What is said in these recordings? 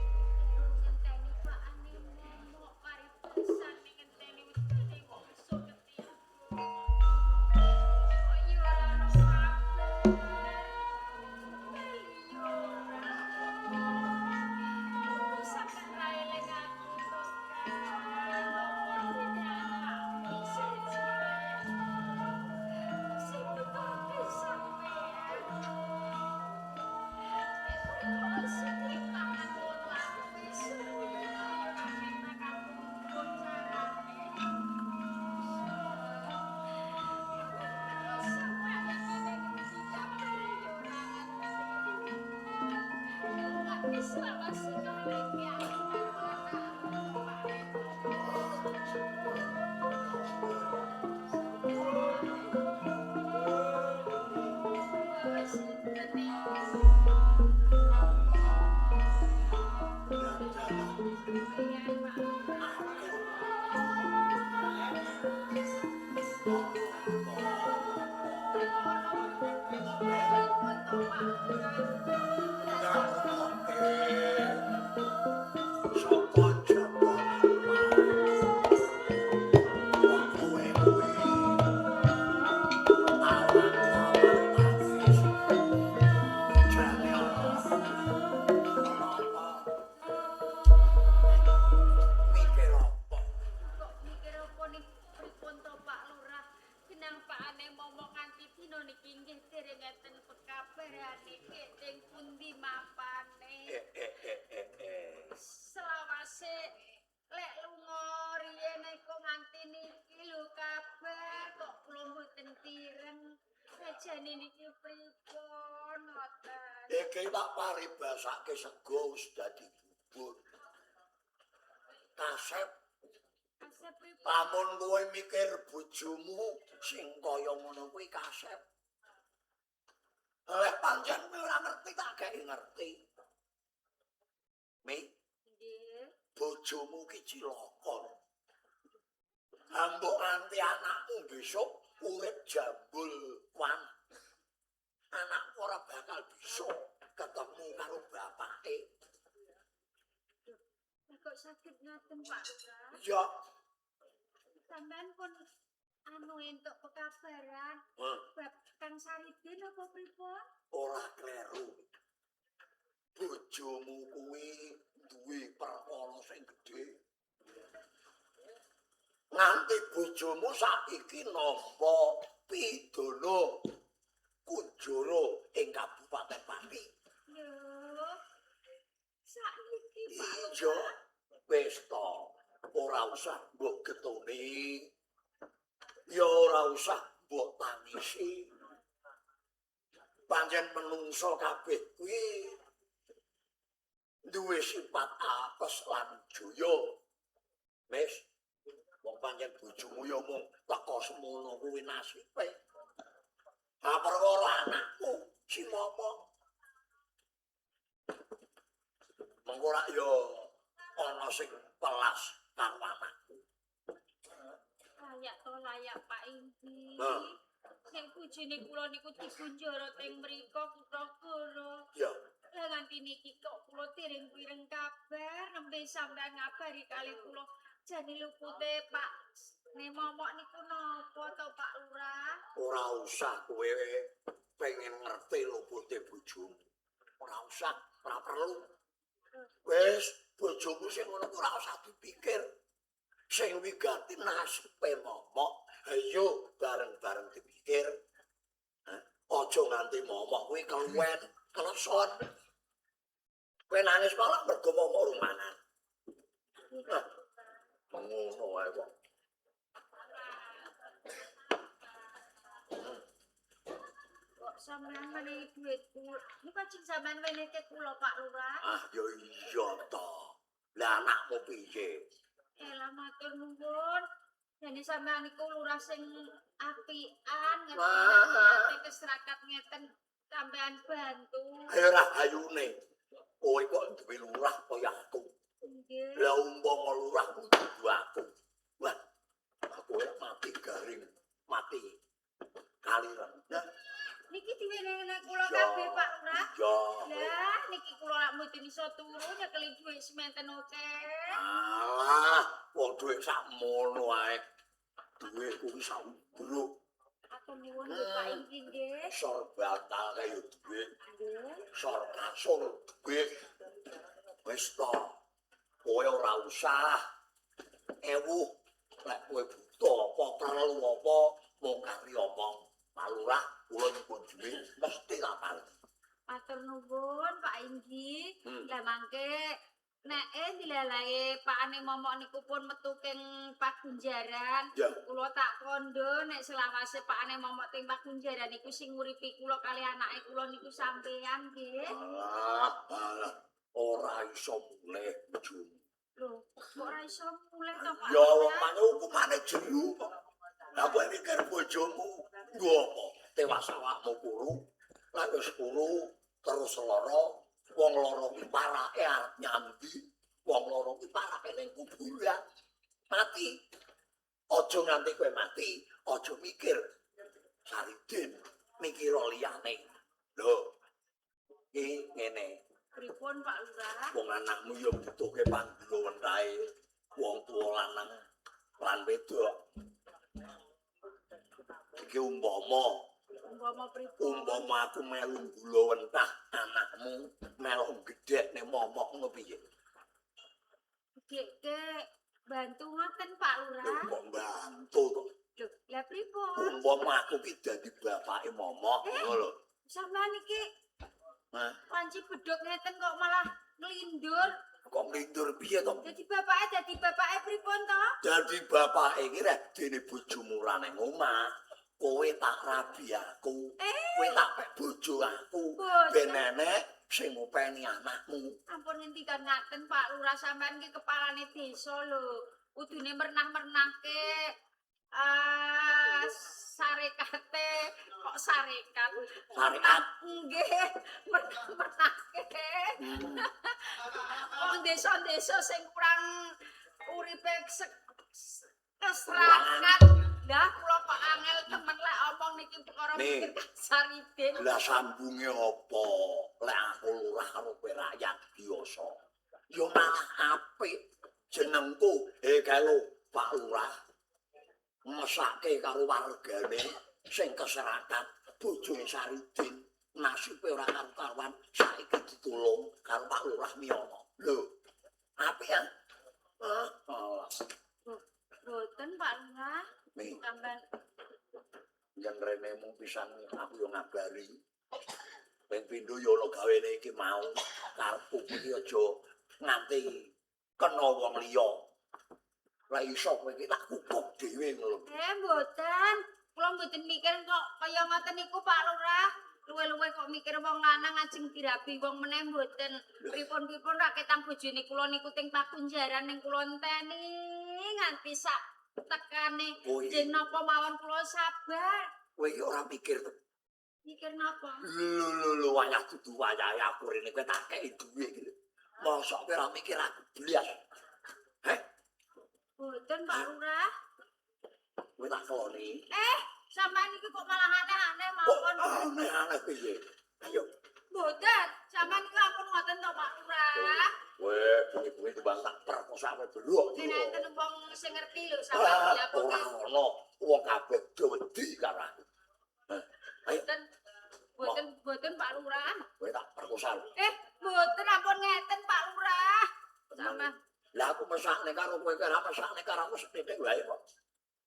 Ngenteni Pak Ane momok paribasan ngenteni wedane kok iso ketiga. Kok ya ora ono kabar. Iya ora. Kok sampean ra eling aku to, Kang? Apa dene anakmu siji? Sing ngetokake sampean. Nek kok sing pangan ngono aku wis ora penak aku carane. Terus sampean iki ning ngendi kabare ya ora ngerti. Nganti selawase ngelingke aku karo anakmu Pak Wis sinten iki? Iya, Pak Lurah. Pripun to, Pak Lurah? Saka Jawa wong kowe kuwi awang-awang tangis jane ana apa mikir apa? Kok mikir apa nih pripun to Pak Lurah? Genang pakane momok nganti dina niki nggih dereng enten pekabarane teng pundi mapane. Eh eh eh eh eh. Selawase lek lunga riyen iku nganti niki lho kabar kok kula mboten pireng. Jane niki pripun ngoten? Iki tak paribasake sego wis dadi bubur. Kasep. Kasep pripun? Lamun kowe mikir bojomu sing kaya ngono kuwi kasep. Lek pancen kowe ora ngerti tak kei ngerti. Mi, Nggih. bojomu ki cilaka. Ambok nganti anakmu besok urip jambul wan. Anakmu ora bakal bisa ketemu karo bapake. Lah kok saged ngoten Pak Lurah? Ya, Sampean pun anu entuk pekabaran heh, bab Kang Saridin apa pripun? Ora kleru. Bojomu kuwi duwe perkara sing gedhe. Nganti bojomu saiki nampa pidana kunjara ing Kabupaten Pati. Lho. Sakniki Pak Iya, Lurah. Wis to. Ora usah mbok getuni. Ya ora usah mbok tangisi. Pancen menungso kabeh kuwi duwe sifat apes lan jaya. Wis, wong pancen bojomu ya mung teka semono kuwi nasibe. Ha perkara anakmu si momong. Mengko rak ya ana sing pelas karo anakku. Layak to layak Pak Indi. Nah. Sing bojone kula niku dikunjara teng mriko Kutagara. Ya, Lah nganti niki kok kula dereng pireng kabar nembe sampean ngabari kali kula. Jane lupute Pak ne momok niku napa to Pak Lurah? Ora usah kowe pengen ngerti lupute bojomu. Ora usah, ora perlu. Wis, bojomu sing ngono ku ora usah dipikir. Sing wigati nasibe momok, ayo bareng-bareng dipikir. Hah? Aja nganti momok kuwi keluwen, keleson. Kowe nangis malah mergo momok rumanan. Hah, ngono wae kok. Kok sampean menehi dhuwit kula? Niku ajeng sampean wenehke kula Pak Lurah. Ah, ya iya to. Lah anakmu piye? Elah matur nuwun. Jane sampean niku lurah sing apian ngerti Wah. niate keserakat ngeten sampean bantu. Ayo rahayune. Kowe kok duwe lurah kaya aku. Nggih. Lah umpama lurah kudu aku. Wah, aku ora mati garing, mati kaliran. Nah, Niki diwenehne kula kabeh Pak Lurah. Ya. Lah niki kula lak mboten iso turu nyekeli dhuwit sementen akeh. Alah, wong dhuwit sakmono ae. Dhuwit kuwi sak umbruk. Matur nuwun nggih Pak Inggi nggih. Sor bantal kaya dhuwit, Nggih. sor kasur dhuwit. Wis to. Kowe ora usah ewuh lek kowe butuh apa perlu apa mung kari omong. Pak Lurah, kula nyuwun dhuwit mesti tak paringi. Matur nuwun Pak Inggi. Hmm. Lah mangke nek dilalae pakane momok niku pun metu king pagunjaran. Ya. Kula tak kandha nek selawase pakane momok teng pagunjaran niku sing nguripi kula kali anake kula niku sampean nggih. Alah, alah, ora iso mulih bojomu. Lho, kok ora iso mulih to Pak? Ya wong Lurah? mane hukumane jeru kok. Lah kowe mikir bojomu nggo apa? Tewas awakmu kuru, lek wis kuru terus lara, wong lara kuwi parake arep nyambi, wong lara kuwi parake ning kuburan. Mati. Aja nganti kowe mati, aja mikir Saridin, mikir liyane. Lho. Iki ngene. Pripun Pak Lurah? Wong anakmu ya butuhke panggula wentahe wong tuwa lanang lan wedok. Iki umpama, Umpama pripun? umpama aku melu gula wentah anakmu melu gedhekne momok ngono piye? Gedhekke bantu ngoten Pak Lho Lurah. kok bantu to? Lho, lah pripun? Umpama aku ki dadi bapake momok ngono lho. Sampeyan iki Hah? panci bedhog ngeten kok malah nglindur. Kok nglindur piye to? Dadi bapake pripun to? Dadi bapake iki rek dene bojomu ora nang omah. Kowe tak rabi aku. Kowe tak pek bojo aku. Boten. Ben enek sing ngopeni anakmu. Ampun ngendikan ngaten Pak Lurah, sampean iki kepalane desa lho. Kudune mernah-mernahke sarekate kok sarekat. Sarekat? Nggih, mernah-mernahke. Wong desa-desa sing kurang uripe keserakat. Lah kula kok angel temen lek omong niki perkara Nih. mikir Saridin. Lah sambunge apa? Lek aku lurah karo kowe rakyat biasa. Ya malah apik jenengku. Kae lho Pak Lurah. Mesake karo wargane sing keserakat bojone Saridin nasibe ora karu-karuan saiki ditulung karo Pak Lurah Miyono. Lho, apik ya? Ah, alah. Boten Pak Lurah. Nih. Sampean Yen renemu pisan aku yo ngabari. Ping pindho yo ana gawene iki mau karepku iki aja nganti kena wong liya. Lah iso kowe iki tak kukup dhewe ngono lho. Mboten. Kula mboten mikir kok kaya ngoten niku Pak Lurah. Luwe-luwe kok mikir wong lanang ajeng dirabi wong meneh mboten. Pripun-pripun raketang bojone kula niku teng pakunjaran ning kula enteni nganti sak tekane. Kowe Nggih napa mawon kula sabar. Kowe iki ora mikir to. Mikir napa? Lho lho lho wayah dudu wayahe aku rene kowe tak kei dhuwit iki lho. Mosok kowe ora mikir aku blas. Heh, Mboten Pak Lurah. kowe tak keloni. Sampeyan iki kok malah aneh-aneh Kok mawon. aneh-aneh piye? Ayo. Mboten, sampeyan iki ampun ngoten to Pak Lurah. Kowe bengi-bengi timbang tak perkosa kowe beluk. Dene enten wong sing ngerti lho sampeyan Ah, dilaporke. ora ono wong kabeh do wedi karo aku. Ayo. Mboten, mboten, mboten Pak Lurah. Kowe tak perkosa lho. Mboten ampun ngeten Pak Lurah. Sampeyan Lah aku mesakne karo kowe, kowe ora mesakne karo aku sethithik wae kok.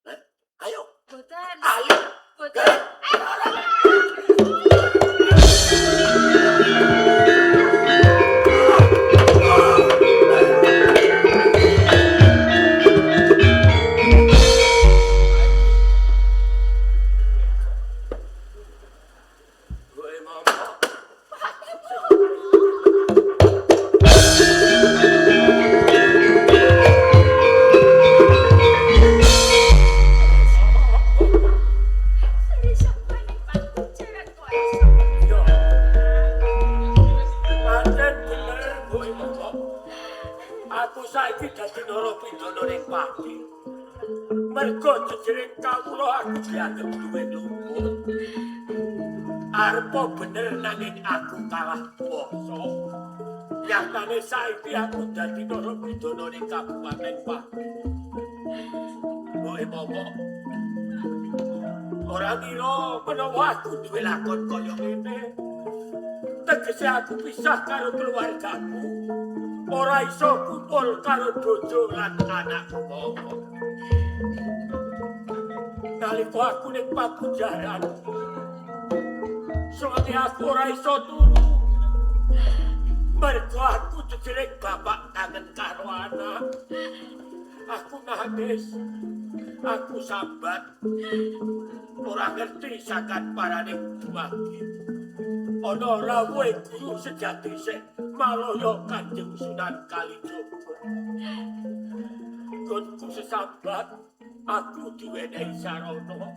Heh, ayo. mboten. Ayo. Mboten. Kowe momok. Seri sampeyan ning pakunjaran kok. narapidana ning Pati. Mergo jejering kawula aku dianggep duwe luput. Arepa bener nanging aku kalah kuwasa. Nyatane saiki aku dadi narapidana ning Kabupaten Pati. Kowe momok ora ngira menawa aku duwe lakon kaya ngene. Tegese aku pisah karo keluargaku. Ora iso kumpul karo bojo lan anakku momok. Nalika aku ning Pakujaran, soalnya aku ora iso turu. Mergo aku jejering bapak kangen karo anak. Aku nangis, aku sambat, ora ngerti sakan parane dumadi. Ana rawuhe guru sejati sing malaya Kanjeng Sunan Kalijaga. Nggonku sesambat, aku diwenehi sarana.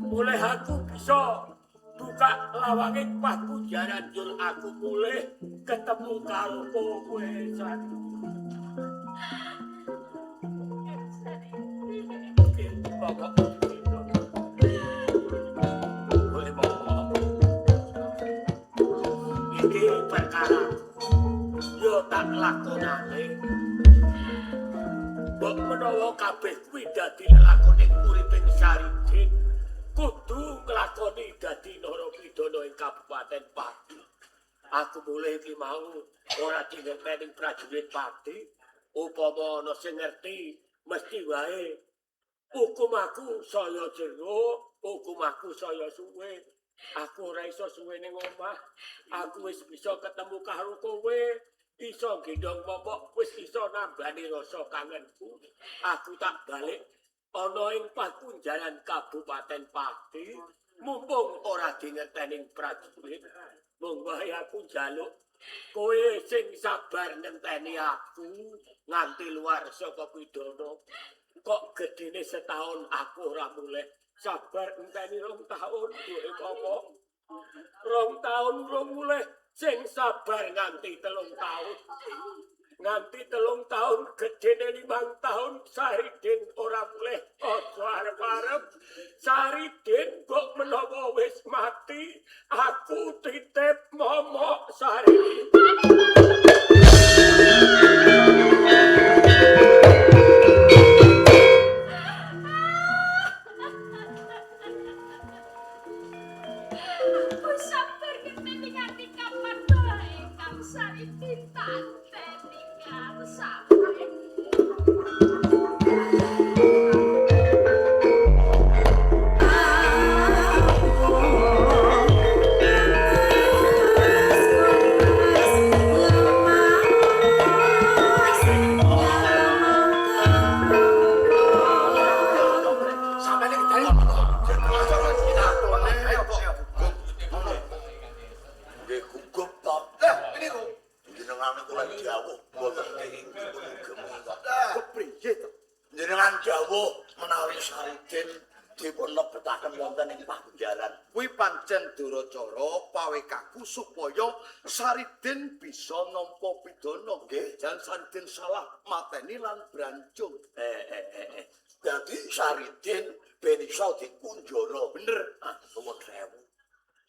Mulih aku bisa buka lawange Pakujaran njur aku mulih ketemu karo kowe Sari. Bapak. Boleh bapak. Iki perkara yo tak lakonane. Mbok menawa kabeh kuwi dadi lelakone uriping Saridin, kudu nglakoni dadi narapidana ing Kabupaten Pati. Aku mulih iki mau ora dingerteni prajurit Pati, upama ana sing ngerti mesti wae hukum aku saya jero, hukum aku saya suwe. Aku ora iso suwe ning omah. Aku wis bisa ketemu karo kowe, iso gendong momok, wis iso nambani rasa kangenku. Aku tak balik ana ing Pakunjaran Kabupaten Pati, mumpung ora dingerteni prajurit. Mung wae aku njaluk kowe sing sabar ngenteni aku nganti luar saka pidana. Kok gedene setahun aku ora mulih. Sabar ngenteni 2 tahun duwe momok. 2 tahun rong mulih, sing sabar nganti 3 tahun. Nganti 3 tahun gedene 5 tahun Saridin ora mulih. Aja arep-arep Saridin mbok menawa wis mati, aku titip momok Saridin. Aku sabar ngenteni nganti kapan bae Kang Saridin tanteni aku sabar. Sampeyan iki dalu. Nggih gugup to. Lah niku jenengan niku lek dawuh mboten kenging dipun ugemi kok. Kepriye to? Jenengan dawuh menawi Saridin dipun lebetaken wonten ing Pakunjaran. Kuwi pancen duracara pawekaku supaya Saridin bisa nampa pidana. Nggih. Jan Saridin salah mateni lan brancung. Dadi Saridin ben iso dikunjara. Bener. Ah, nuwun sewu.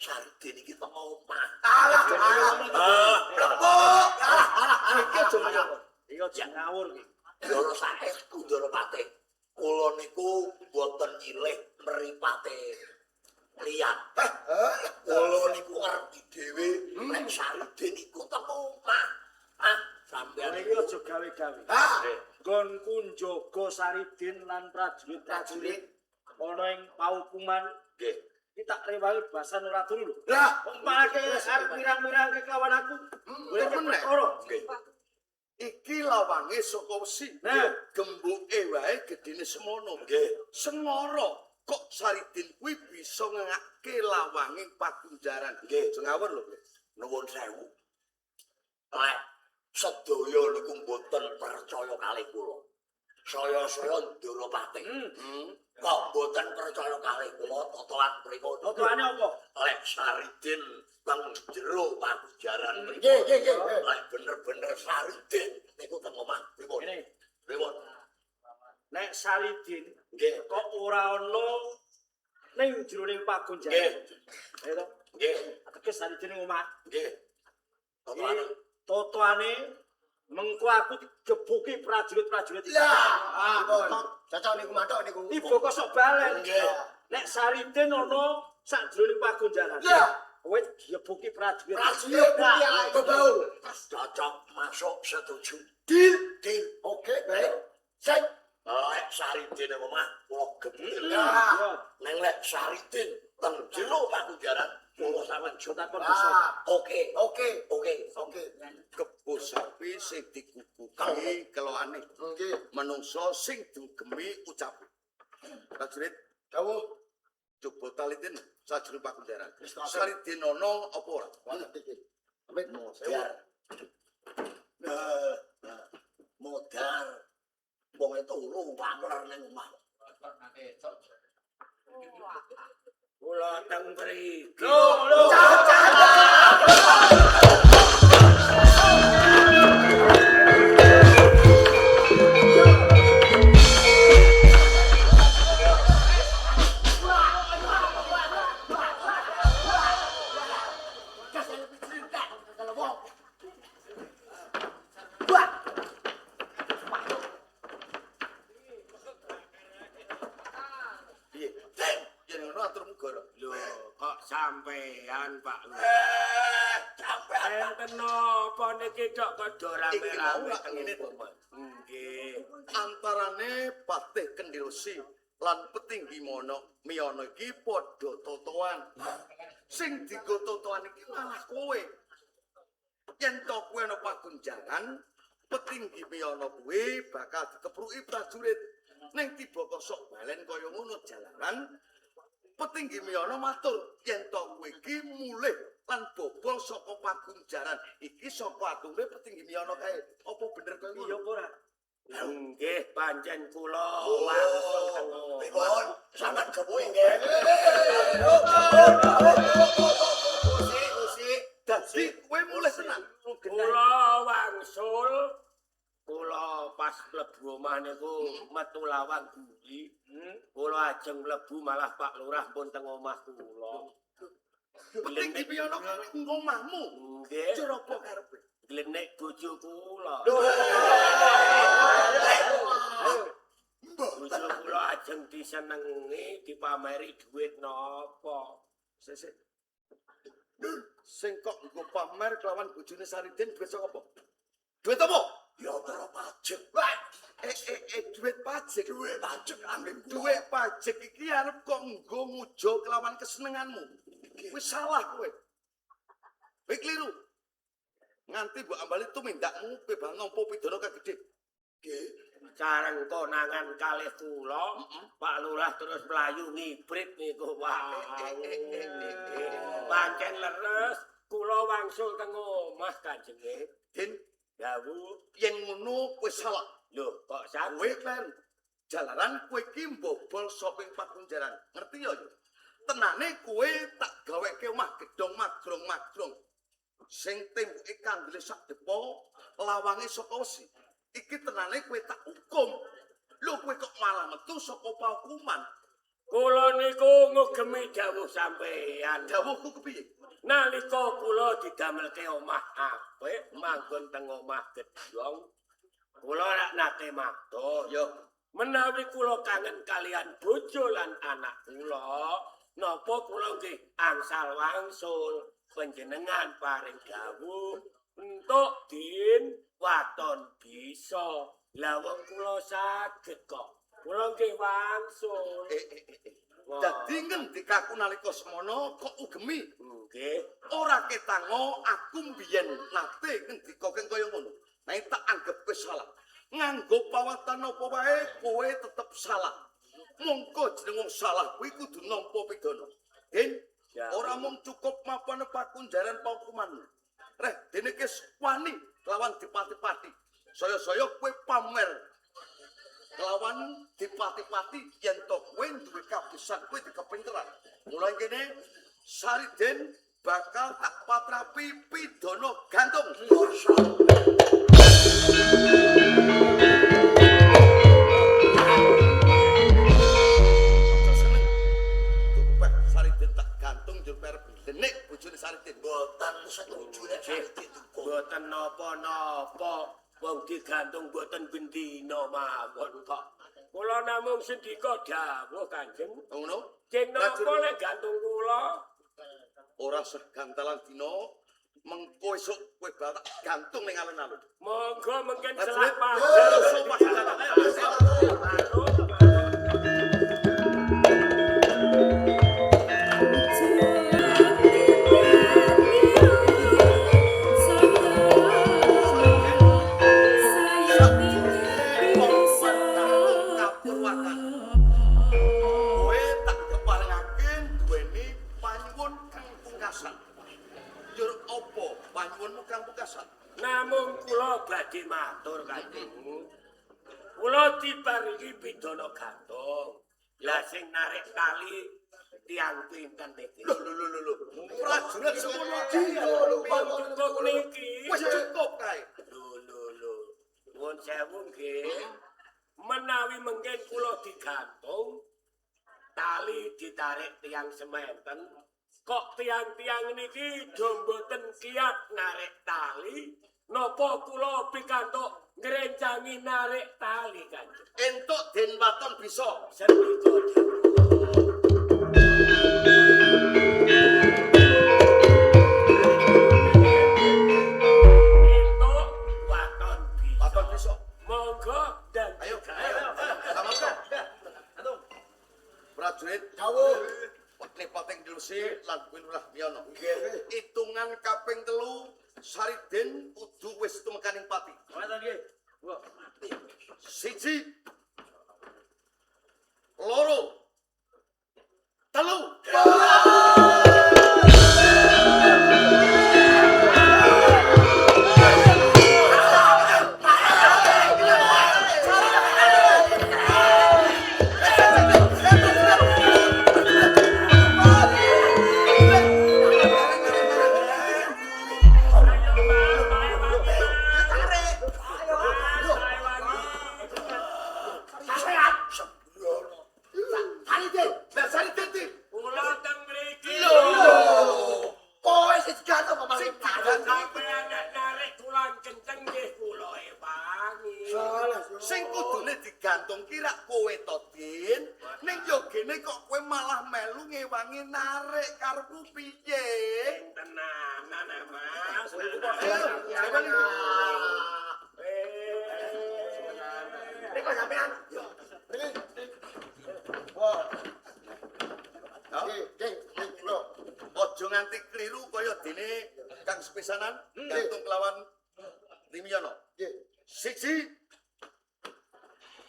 Saridin iki teng omah. Alah, alah. Mlebu. Alah, alah, alah. Iki aja ngawur. Iki aja ngawur iki. Ndara saestu Ndara Patih. Kula niku mboten nyilih mripate liyan. Kula niku ngerti dhewe nek Saridin iku teng omah. Ah, sampeyan Iki aja gawe-gawe. Ah, Nggonku njaga Saridin lan prajurit-prajurit ana ing paukuman. Nggih. Iki tak rewangi basan ora turu lho. Lah, Kok malah arep mirang-mirangke kelawan aku. Golek temen, Nek. perkara. Nggih. Iki lawange saka wesi. Nah. Gembuke wae gedene semono. Nggih. Sengara kok Saridin kuwi bisa ngangake lawange Pakunjaran. Nggih. Aja ngawur lho. Nuwun sewu. Lek sedaya niku mboten percaya kalih kula. Saya-saya Ndara Patih. Kok mboten percaya kalih kula totohan pripun? Totohane apa? Lek Saridin teng jero Pakunjaran pripun? Nggih, nggih, nggih. Lek bener-bener Saridin niku teng omah pripun? Ngene. Pripun? Nek Saridin Nggih. kok ora ana ning jroning pagunjaran. Nggih. Ayo to. Nggih. Teges Saridin ning omah. Nggih. Totoane. Totoane mengko aku digebuki prajurit-prajurit. Lah, Ah, cocok niku matok niku. Tiba kosok balen. Nggih. Nek Saridin ana sakjroning pagunjaran. Lah. Kowe digebuki prajurit. Prajurit Nah, bebau. Cocok masuk setuju. Deal, deal. Oke, baik. Sing Lek Saridin nang omah kula gebuki. Lah. Neng lek Saridin teng jero pakunjaran kula sampean Takon bisa. Ah, Oke, oke, oke. oke. Kebo sapi sing diguguki kelokane. Nggih. Menungso sing diugemi ucape. Prajurit, Dawuh. coba talitin sajroning pakunjaran. Wis tak. Saridin ana apa ora? Wonten iki. Amit Modar. Nah, nah, modar. Wong turu wangler ning omah. Kula teng mriki. Lho, lho. Piye? Den, yen ngono aturmu goro. Lho, kok sampean Pak Lurah? Eh, sampean Enten napa niki kok padha Iki mau rame-rame lak teng ngene to. omah? Nggih. Antarane Patih Kendhilsi lan Petinggi Mono Miyono iki padha totoan. Sing digo totoan iki malah kowe. Yen to kowe ana pagunjaran, Petinggi Miyono kuwi bakal dikepruki prajurit. Ning tiba kosok balen kaya ngono jalaran, Petinggi Miyono matur yen to kowe iki mulih lan bobol saka pagunjaran. Iki saka ature Petinggi Miyono kae. Apa bener kaya Iya ngono? apa ora? Nggih, pancen kula wangsul teng Oh, omah. pripun? Sampean gebuki nggih. Gusi, gusi. Dadi kowe mulih tenan. Kula wangsul kula pas mlebu omah niku metu lawang guri. Kula ajeng mlebu malah Pak Lurah pun teng omah kula. Petinggi Miyono kae ning omahmu. Nggih, Cara apa karepe? glenek bojo kula. Bojo kula ajeng disenengi dipameri dhuwit napa. Sik sik. Sing kok nggo pamer kelawan bojone Saridin duit saka apa? Duit apa? Ya ora pajak. Eh duit pajak. Duwe pajak anggen kula. Duit pajak iki arep kok nggo ngujo kelawan kesenenganmu. Wis salah kowe. Kowe keliru. Nganti mbok ambali tumindakmu kowe bakal nampa pidana kang gedhe. Nggih. Sareng konangan kalih kula, Pak Lurah terus mlayu ngibrit niku wau. Pancen leres kula wangsul teng omah Kanjenge. Den, Dawuh, yen ngono kowe salah. lho kok Kowe saged? kleru. Jalaran kowe iki mbobol saka ing pakunjaran. Ngerti ya? ya? Tenane kowe tak gaweke omah gedhong magrong-magrong. Sing temboke kandele sak depo, lawange saka wesi. Iki tenane kowe tak hukum. Lho kowe kok malah metu saka paukuman. Kula niku ngugemi dawuh sampeyan. Dawuhku kepiye? Nalika kula didamelke omah apik, manggon teng omah gedhong, kula rak nate matur. Ya, Menawi kula kangen kalian bojo lan anak kula, napa kula nggih angsal wangsul panjenengan paring dawuh entuk din waton bisa. Lah wong kula saged kok. Kula nggih wangsul. eh eh eh. eh. Dadi ngendikaku nalika semono kok ugemi Nggih. ora ketango aku mbiyen nate ngendika keng kaya ngono. Nanging tak anggap kowe salah. Nganggo pawatan apa wae kowe tetep salah. Mongko jeneng wong salah kuwi kudu nampa pidana. Den, Ya. ora mung cukup mapane pakunjaran paukuman. Reh, dene kis wani lawan dipati-pati. Saya-saya kowe pamer kelawan dipati-pati yen to kowe duwe kabisan kowe dikepinteran. Mulai kene Sariden bakal tak patrapi pidana gantung. Masa. dina mawon kok. Kula namung sendika dawuh Kanjeng. Ngono? Jeng napa lek gantung kula? Ora segantalan dina, mengko esuk kowe bakal gantung ning alun-alun. Monggo mungkin Prajurit, selak pajar. sumpah senjata. Kapurwatan. Kowe tak keparengake duweni panyuwun kang pungkasan. Njur apa panyuwunmu kang pungkasan? Namung kula badhe matur Kanjeng. Kula diparingi pidana gantung. Lah sing narik tali tiyang pinten niki? Lho lho lho lho. Prajurit semono Cukup niki. Wis cukup kae. Lho lho lho. Nuwun sewu nggih. Menawi mungkin kula digantung, tali ditarik tiyang sementen, kok tiyang-tiyang niki do mboten kiat narik tali, napa kula pikantuk ngrencangi narik tali Kanjeng? Entuk den waton bisa. Sendika dawuh. Entuk waton bisa. Waton bisa. Monggo dan Ayo, ayo. Sama Prajurit, Dawuh. Wekne pating dilusi lan kuwi Lurah Miyono. Hitungan kaping 3 Sariden kudu wis tumekaning pati. Wonten nggih. 1 2 3. Sariden. Lah Sariden ti. Kula teng mriki. Kowe sing digantung kok malah Sing digantung. Sampeyan nek narik kula kenceng nggih kula ewangi. Salah. Sing kudune digantung ki rak kowe to, Din. Ning yo gene kok kowe malah melu ngewangi narik karepmu piye? Sing tenanan ah, Mas. Nek kok sampean. Yo. Rene. Wah. Ha? Nggih, nggih, nggih, kula. Aja nganti kliru kaya dene kang sepisanan gantung kelawan Rimiyono. Nggih. 1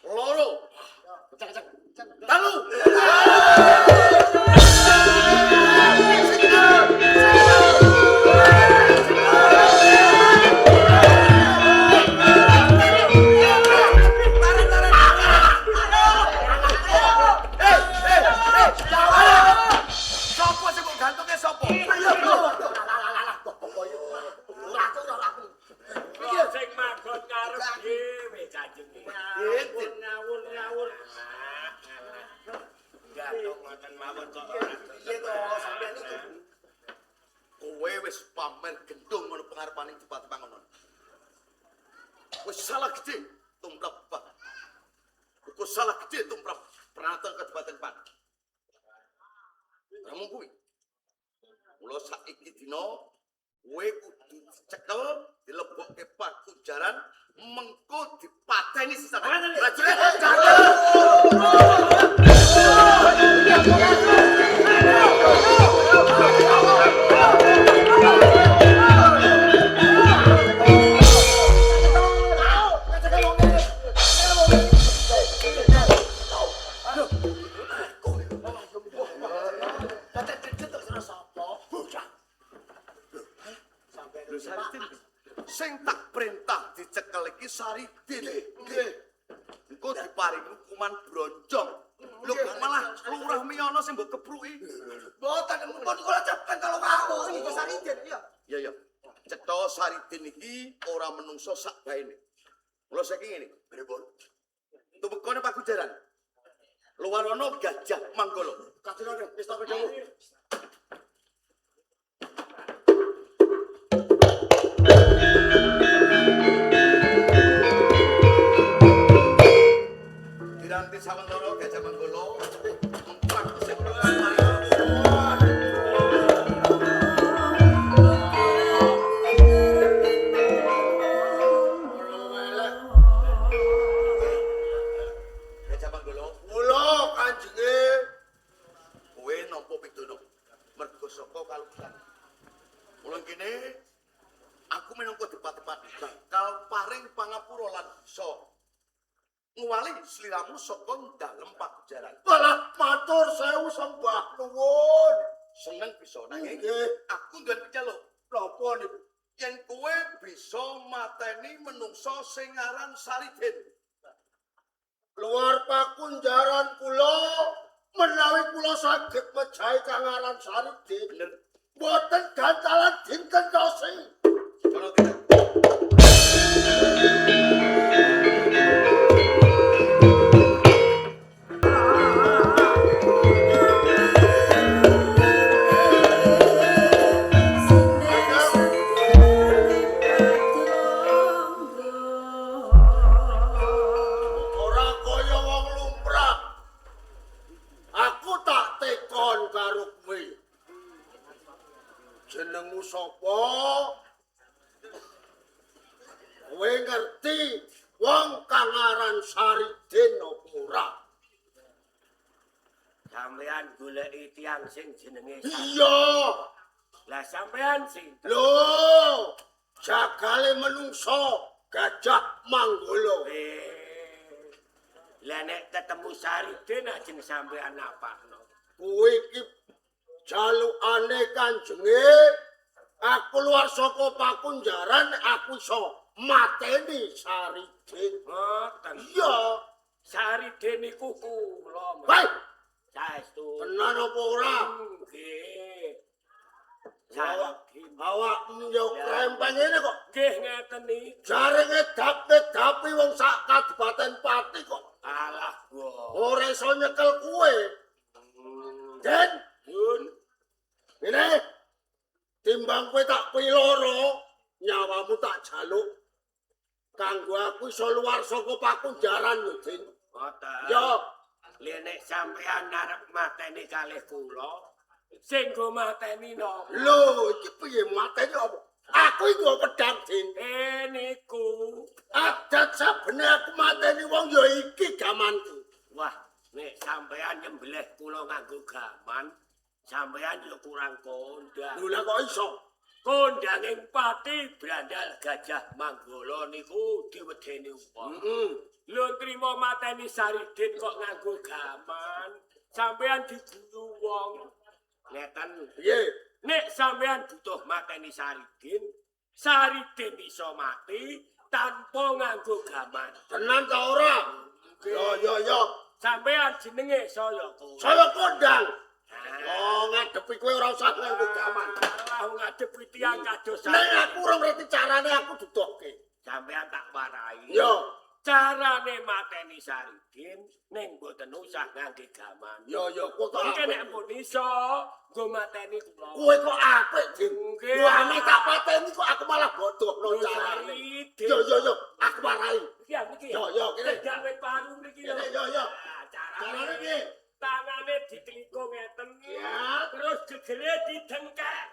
2 Cek, cek, cek. 3. Sopo sing mbok gantunge sopo? Kula sing manggon ngarep dhewe Kanjeng. Din, Ngawur ngawur. Gantung ngoten mawon kok ora. Piye to sampean iki? Kowe wis pamer gendung ngono pengarepaning Bupati Pangonon. Wis salah gedhe tumrap Pak. Uga salah gedhe tumrap Pranata Kabupaten Pan. Ramu kuwi. Mula saiki dina kowe kudu dicekel, dilebokke pakujaran, mengko dipateni sisan. Prajurit, Lho Saridin. Sing tak perintah dicekel iki Saridin. Nggih. Engko diparingi hukuman bronjong. Lho kok malah Lurah Miyono sing mbok kepruki. Mboten pun kula cepen kalau kamu sing iki Sariden iya. Ya ya. Cetha Saridin iki ora menungso sak baene. Mula saiki ngene, Pripun? tumekone pagujaran. Luwarono Gajah Manggala. Kadinane wis tak dawuh. Ayo. Ganti sawentara Gajah Manggala mengko aku sing mari. Gajah Manggala, Mula kanjenge kowe nampa pidana mergo saka kaluputan. Mula kene aku minangka depat-depat bakal paring pangapura lan bisa nguwali sliramu saka dalem pagujaran. Walah matur sewu sembah nuwun. Seneng bisa nanging Nggih. aku duwe pijaluk. Napa niku? Yen kowe bisa mateni menungsa sing aran Saridin. Luar pakunjaran kula menawi kula saged mejahi kang aran Saridin. Bener. Mboten gantalan dinten tosi. Ana tidak? Ora kaya wong lumrah. Aku tak tekon karo kowe. Jenengmu sapa? Kowe ngerti wong kang aran Saridin apa ora? Sampean goleki tiyang sing jenenge Saridin. Iya. Lah sampean sinten? Lho, jagale menungso Gajah Manggala. Lah nek ketemu Saridin ajeng sampean napakno. Kowe iki jalukane kanjenge aku luar saka pakunjaran aku iso mateni Saridin. Ngoten. Iya. Saridin niku kula. Hei, Saestu. tenan apa ora? Nggih. Saridin. Awakmu yo krempeng ngene kok. Nggih ngeten iki. Jare ngedap-ngedapi wong sak kabupaten Pati kok Alah gua. ora iso nyekel kowe. Den, Yun. ngene. Timbang kowe tak piloro, nyawamu tak jaluk. Kanggo aku iso luar saka pakunjaran yo, Din. Ngoten. Yo, Lha nek sampean arep mateni kalih kula, sing nggo mateni napa? Lho, iki piye mateni apa? Aku iki nggo pedang, Din. Niku. Adat sabene aku mateni wong ya iki gamanku. Wah, nek sampean nyembelih kula nganggo gaman, sampean ya kurang kondang. Lho lah kok iso? Kondanging pati brandal Gajah Manggala niku diwedeni wong. Heeh. Lho trimo mateni Saridin kok nganggo gaman, sampean diguyu wong. Ngeten. Piye? Nek sampean butuh mateni Saridin, Saridin iso mati tanpa nganggo gaman. Tenan ta ora? Yo yo yo. Sampean jenenge saya kondang. Saya kondang. Oh, ngadepi kowe ora usah nganggo gaman. Alah ngadepi tiyang kados Nek aku ora ngerti carane aku dudohke. Sampean tak warai. Yo, Carane mateni Saridin ning mboten usah ngangge gaman. yo yo kowe kok Mungkin apik. nek pun iso nggo mateni kula. Kowe kok apik, Din. Nggih. Lho ane tak pateni kok aku malah bodohno carane. Saridin. Yo yo yo, aku warai. Iki ya, niki. Yo yo kene. Cedak wit paru mriki lho. Kene yo yo. Ah, Carane piye? Tangane ditelikung ngeten. Ya. Terus gegere didengkek.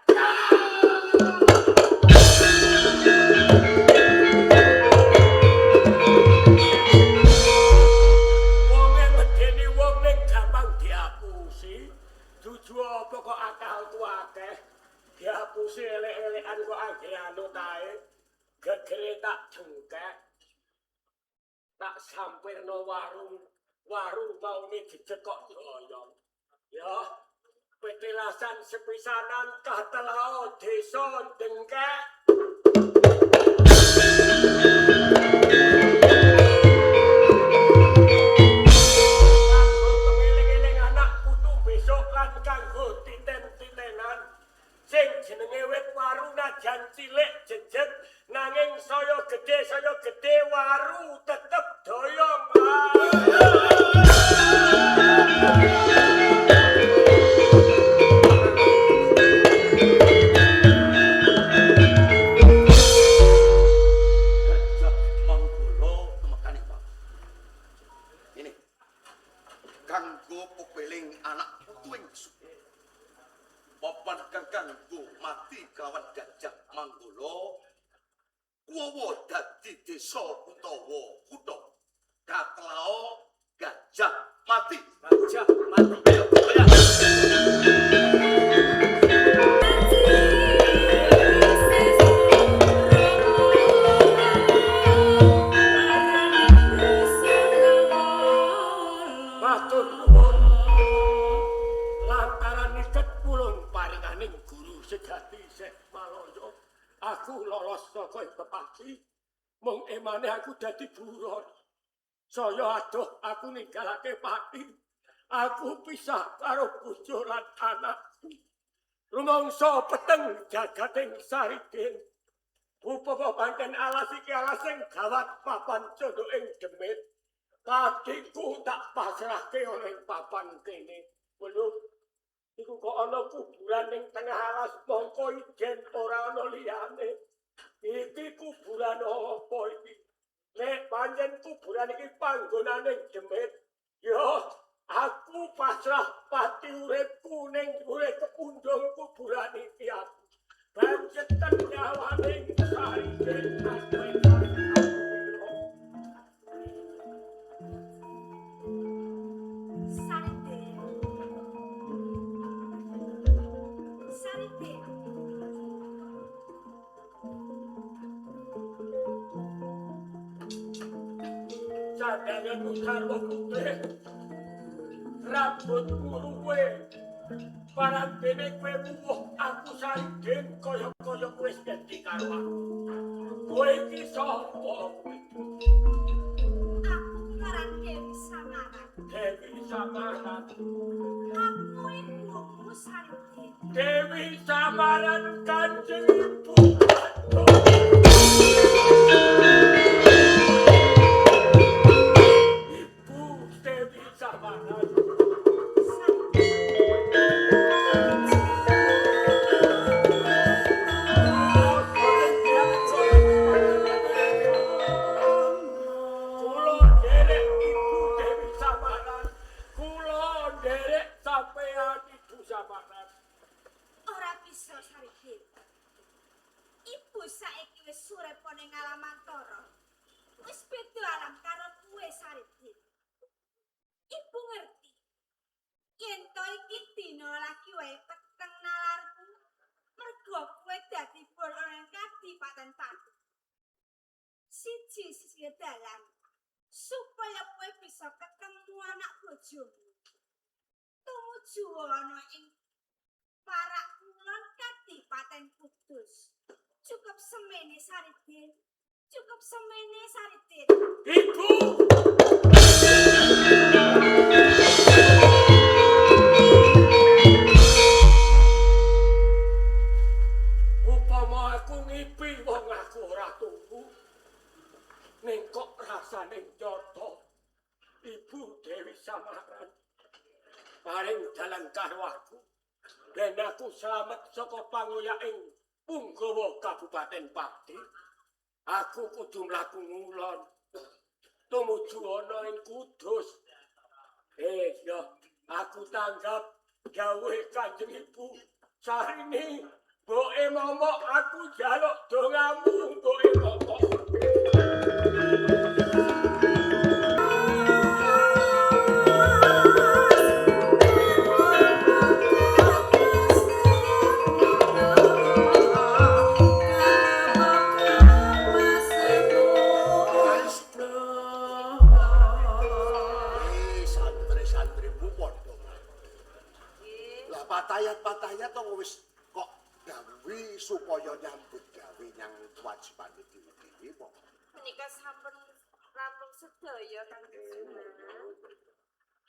Wonge medeni wong ning gampang diapusi. Dudu apa kok akalku akeh. Diapusi elek-elekan kok anggere anut ae. Gegere tak dengkek. Tak sampirno warung. Warung maune dicekok doyong. Ya, petilasan sepisanan katelao desa Dengkek. Kanggo pengeling-eling anak putu besok lan kanggo titen-titenan. Sing jenenge wit waru najan cilik jejet nanging saya gedhe waru tetep doyong. kanggo mati kelawan Gajah Manggala kuwawa dadi desa utawa kutha katlao Gajah Mati. Gajah Mati. Ayo, ayo. Matur nuwun. Lantaran niket pulung paringaning guru sejati Syekh Maloyo, aku lolos saka pepati. Mung emane aku dadi buron. Saya adoh aku ninggalake pati. Aku pisah karo bojo lan anakku. Rumangsa peteng jagating Saridin. Upama pancen alas iki alas sing gawat papan candhuk ing demit. Katiku tak pasrahke oleh papan kene. Belum iku kok ana kuburan ning tengah alas mongko ijen ora ana liyane. Iki kuburan apa iki? Nek pancen kuburan iki panggonane demit, ya aku pasrah pati uripku ning urip kepundhung kuburan iki aku. Banjeten nyawane Saridin aku. Saridin. Saridin. Sadanganmu sarwa putih. Rambutmu luwe. Parandene kowe wuwuh aku Saridin kaya-kaya kowe wis gedhi karo aku. Kowe iki sapa kowe? Aku ngaran Dewi Samaran. Dewi Samaran. Aku ibumu Saridin. Dewi Samaran Kanjeng Ibu. Ibu Dewi Samaran. Saridin. Kula nderek Ibu Dewi Samaran. Kula nderek sampean Ibu Samaran. Ora bisa Saridin. Ibu saiki wis urip ning alam antara. Wis beda alam karo kowe Saridin. Ibu ngerti. Yen to iki dina lagi wae peteng nalarku. Mergo kowe dadi borongan kadipaten Pati. Siji sisi dalan supaya kowe bisa ketemu anak bojomu. Tumuju ana ing parak kulon Kadipaten Kudus. Cukup semene Saridin. Cukup semene Saridin. Ibu. Upama aku ngipi wong aku ora turu. Ning kok rasane nyata. Ibu Dewi Samaran paring dalan karo aku. Ben aku slamet saka pangoyaking punggawa Kabupaten Pati. Aku kudu mlaku ngulon tumuju ana ing Kudus. Ya, aku tanggap dawuhe Kanjeng Ibu. Sarini, mboke momok aku njaluk dongamu, mboke momok. Santri-santrimu padha. Lah patayat-patayat to wis kok dawuhi supaya nyambut gawe nyang kewajibane dhewe-dhewe kok. Menika sampun rampung sedaya Kanjeng Sunan.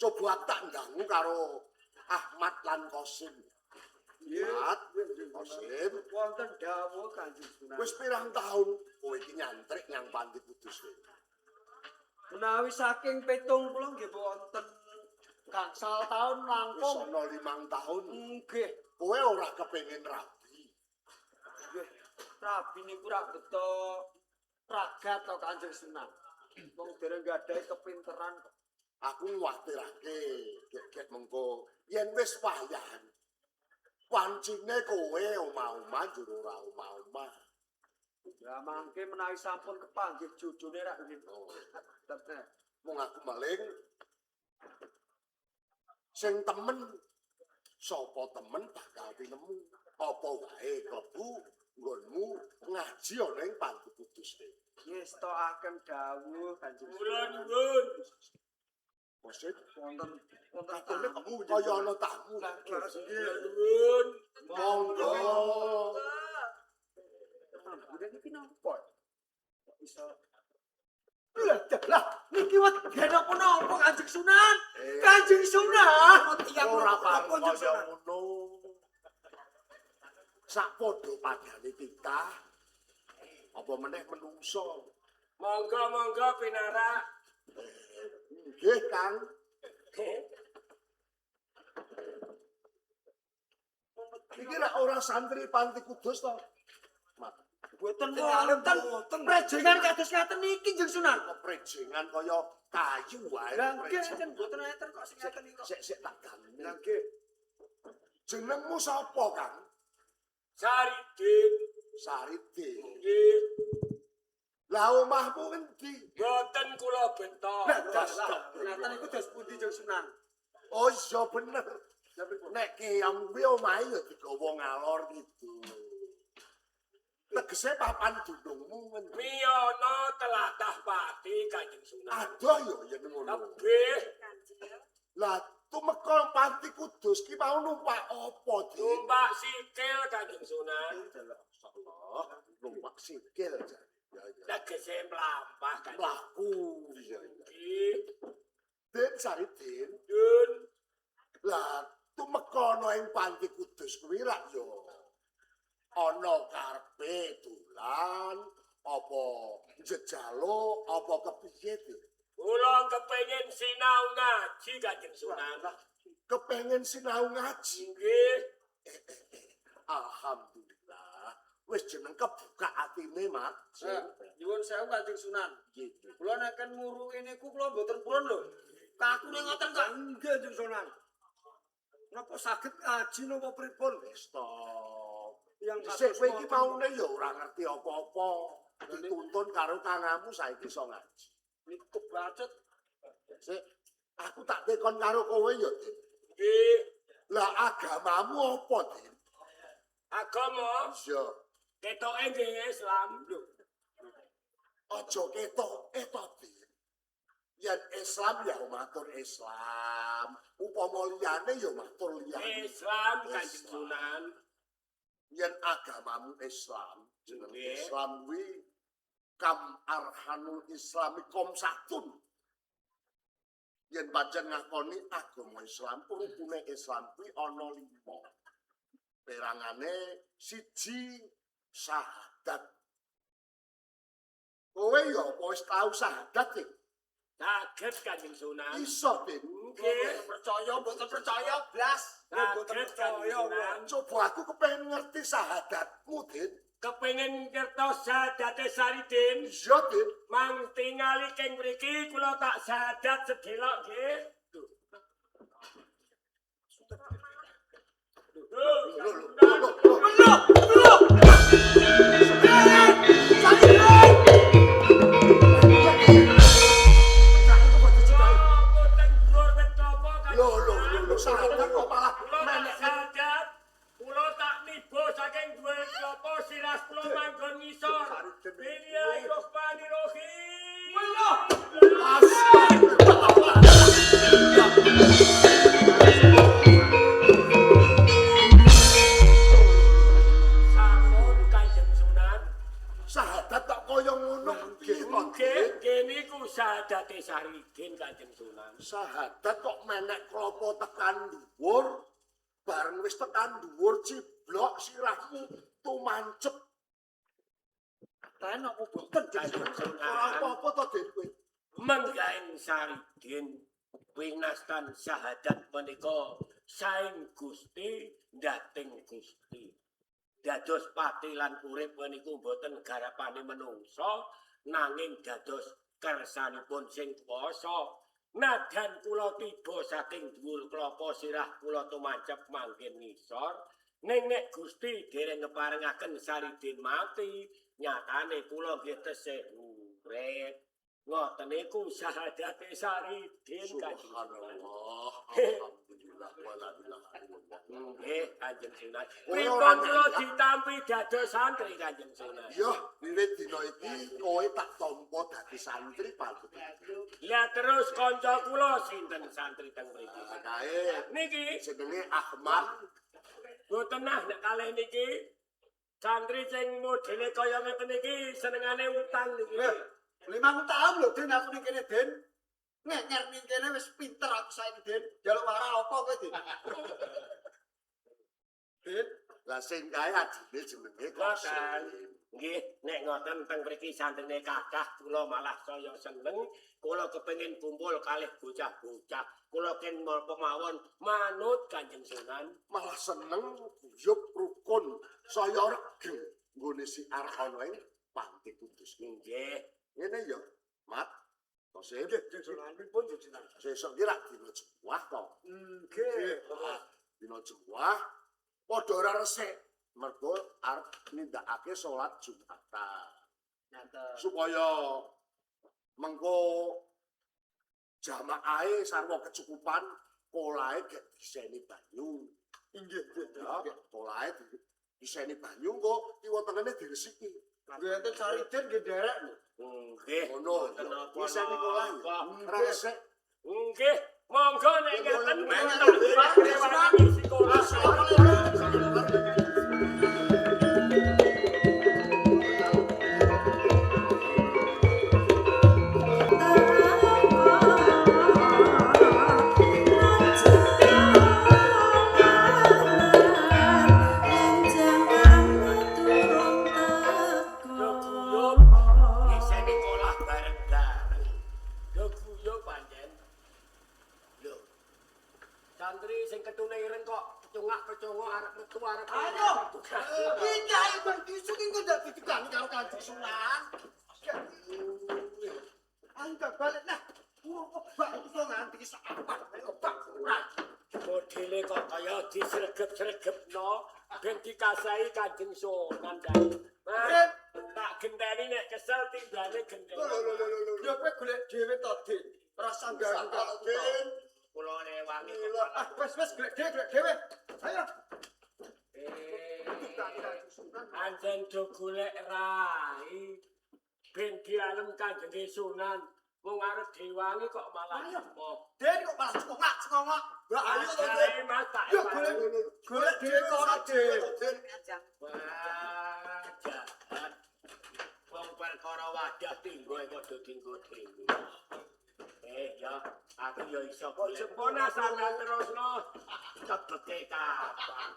Coba aku tak ndangmu karo Ahmad lan Kosim. Ahmad, Kosim, Wonten dawuh Kanjeng Sunan. wis pirang tahun kowe iki nyantrik nyang Panti Kudus kowe. Menawi saking 70 nggih wonten gangsal taun Wis langkung. ana 5 tahun Nggih. kowe ora kepengin rabi. Nggih. Rabi niku rak beto ragat to Kanjeng Sunan. Wong dereng gadhahi kepinteran kok. Aku nguwatirake gek-gek mengko yen wis wayahan. Wancine kowe omah-omah njur ora omah-omah. Ya mangke menawi sampun kepanggih jojone rak nggih. Oh, Tetep. mung aku maling sing temen sapa temen bakal tinemu apa wae klebu nggonmu ngaji ana ing Panti Kudus. Ngestokaken dawuh Kanjeng Kula nuwun. Maksud Wonten wonten katone tamu kaya ana tamu. Kula nuwun. Monggo. Ambune niki napa? Kok iso Lah, lah, niki weden napa-napa Kanjeng Sunan? Kanjeng Sunan, tiyang Ora napa pareng Kanjeng kaya Sunan? ngono. Sak padha padane titah apa meneh menungso. Monggo monggo pinarak. Nggih, Kang. Iki rak ora santri Panti Kudus to. Mak, Mboten wonten prejengan kados ngaten niki Kanjeng Sunan. keprejengan kaya kayu wae. Lah nggih enten mboten enten kok sing ngaten iki kok. Sik sik tak ganggu. Lah nggih. Jenengmu sapa, Kang? Saridin. Saridin. Nggih. Lah omahmu endi? Mboten kula bentok. Lah ngaten iku dos pundi Kanjeng Sunan? Oh iya bener. Lah pripun? Nek keong kuwi omahe ya digawa ngalor gitu. Tegese papan dunungmu ngendi? Miyana telatah pati Kanjeng Sunan. Adoh ya yen ngono. Tebih Lah tumeka Panti Kudus ki mau numpak apa, Dik? numpak sikil Kanjeng Sunan. Allah, numpak sikil. Ya ya. Tegese mlampah Kanjeng. Mlaku ya ya. Nggih. Den Saridin, Yun. lah tumeka ana ing Panti Kudus kuwi rak ya ana karepe dolan apa njejaluk apa kepiye, Dik? Kula kepengin sinau ngaji Kanjeng Sunan. Kepengen sinau ngaji. Nggih. Alhamdulillah. Wis jeneng kebuka atine, Mat. Nyuwun sewu Kanjeng Sunan. Nggih. Kula nek ken muruki niku kula mboten purun lho. Kakune ngoten kok. Nggih Kanjeng Sunan. Napa saged ngaji napa pripun? Wis to. Yang Dhisik kowe iki maune ya ora ngerti apa-apa. Dituntun karo kangamu saiki iso ngaji. niku kebacut. Sik, aku tak tekon karo kowe ya, Din. Nggih. Lah agamamu apa, Din? Agama Iya. ketoke nggih Islam. Lho, Aja ketok, etok, Din. Yen Islam ya matur Islam, upama liyane ya matur liyane. Islam Kanjeng Sunan. Yen agamamu Islam, jeneng Nggih. Islam kuwi kam arhanul islami komsatun. Yen pancen ngakoni agama Islam, rukune Islam kuwi ana 5. Perangane siji syahadat. Kowe ya apa wis tau syahadat, Dik? Saged Kanjeng Sunan. Iso, Dik. Nggih. mboten percaya, mboten percaya blas. Nggih, mboten Saged Kanjeng percaya. Sunan. Coba aku kepengen ngerti syahadatmu, Din. Kepengin ngertos sadate Saridin. Iya, Din. Mang tingali keng mriki kula tak sadat sedelok nggih. Lho, Lho, lho, lho, lho. Lho, lho. Mboten dhuwur wit klapa Kanjeng Lho, lho, lho, Sunan. lho, syahadat kok malah Kula tak menek sadat, kula tak niba saking dhuwur klapa sirah kula manggon ngisor. Bismillahirrahmanirrahim. Lho. Astagfirullah. Sampun Kanjeng Sunan. Syahadat tak kaya ngono piye to, Nggih, Dik? nggih niku sadate Saridin Kanjeng Sunan. Syahadat kok menek klopo tekan dhuwur, bareng wis tekan dhuwur ciblok sirahmu tumancep. Ten apa mboten Kanjeng Ora Sunan. apa-apa to, Dik kowe. Menggaing Saridin winastan syahadat menika saeng Gusti ndating Gusti. Dados pati lan urip meniku boten garapane menungsa nanging dados kersanipun sing kuwasa. Nadan kula tiba saking dhuwur klapa sirah kula tumancep mangkin ngisor. Ning nek Gusti dereng ngeparengaken Saridin mati, nyatane kula nggih tesih urip. Ngoten niku syahadate Saridin Kanjeng Sunan. Subhanallah. Alhamdulillah wala ilaha illallah. Nggih, Kanjeng Sunan. Kowe Pripun ora kula nyanyi. ditampi dados santri Kanjeng Sunan? Yo, wiwit dina iki kowe tak tampa dadi santri patut. Lah terus kanca kula sinten santri teng mriki? Kae Niki jenenge Ahmad. Mboten nah nek kalih niki santri sing modele kaya ngeten iki senengane utang niki. Eh, 5 tahun lho Den aku ning kene Den. Ngenger ning kene wis pinter aku saiki Den. Njaluk warah apa kowe Den? Den, Lah sing kae adine jenenge Ngoten. Kosim. Nggih, nek ngoten teng mriki santrine kathah kula malah saya seneng. Kula kepengin kumpul kalih bocah-bocah. Kula ken menapa mawon manut Kanjeng Sunan. Malah seneng guyub rukun saya regeng nggone siar ana ing Panti Kudus. Nggih. Ngene ya, Mat. Kosim. nggih Kanjeng Sunan pripun Kanjeng Sunan? Sesuk ki rak dina Jumat to. Nggih. Ah, dina Jumat padha ora resik mergo arep nindakake salat Jumatan. Ngaten. Supaya mengko jamaahe sarwa kecukupan kolahe gek diseni banyu. Inggih, nggih. Ya, kolahe diseni banyu kok kiwa tengene diresiki. Nggih enten Saridin nggih nderek lho. Nggih. Ngono, Mboten napa-napa. diseni kolah. Ora resik. Nggih, monggo nek ngeten Nggih, rewangi sekolah. Do guyub ngiseni kolah bareng-bareng. Do guyub pancen. Lho. Santri sing ketune ireng kok kecungak-kecungok arep metu arep. Ayo. Iki ayo bang disuk iki ndak ditukang karo Kanjeng Sunan. Ayo tak balik nah. Urung kebak iso nganti sak apa kebak ora. Modele kok kaya disregep-sregepno ben dikasahi Kanjeng Sunan kae. Mas, tak genteni nek kesel timbane genteni. Lho lho lho lho. Ya kowe golek dhewe to, Dik. Rasa ganggu karo Den. Kula rewangi kok. Ah, wis wis golek dhewe, golek dhewe. Ayo. Eh, Kanjeng Sunan. Anjen do golek rai. Ben dialem Kanjeng Sunan. Wong arep diwangi kok malah Ayo. emoh. Den kok malah cengok-cengok. Lah ayo to, Den. Ajae, Mas, tak Yo golek golek dhewe kok ora, Den. Wah, jahat. Wong perkara wadah tinggo kok do dinggo dhewe. Eh, ya, aku ya iso golek. Jepona sampean terusno. Kebeke kapan?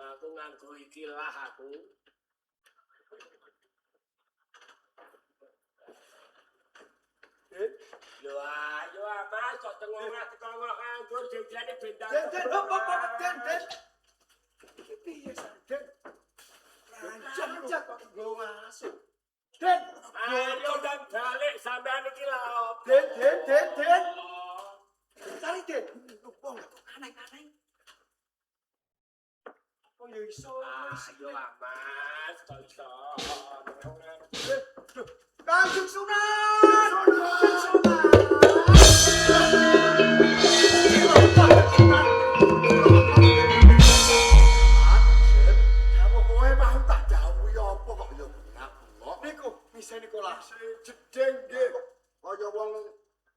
Aku nganggo iki lah aku. Den, Lho ayo ah, Mas kok tengok-tengok nganggur jejane bendang. Den, Den, hop hop hop, Den, Den. Iki piye sa, Den? Rancang kok nggo masuk. Den, Ayo dan balik sampean iki lha opo? Den, Den, Den, Den. Cari Den. Wong kok aneh-aneh. Oh ya iso. Ayo ah, Mas, kok iso. Kanjeng Sunan. Kanjeng Sunan. Kamu kowe mau tak dawuhi apa kok ya bengak-bengok. Niku bisa niku lah. Jedeng nggih. Kaya wong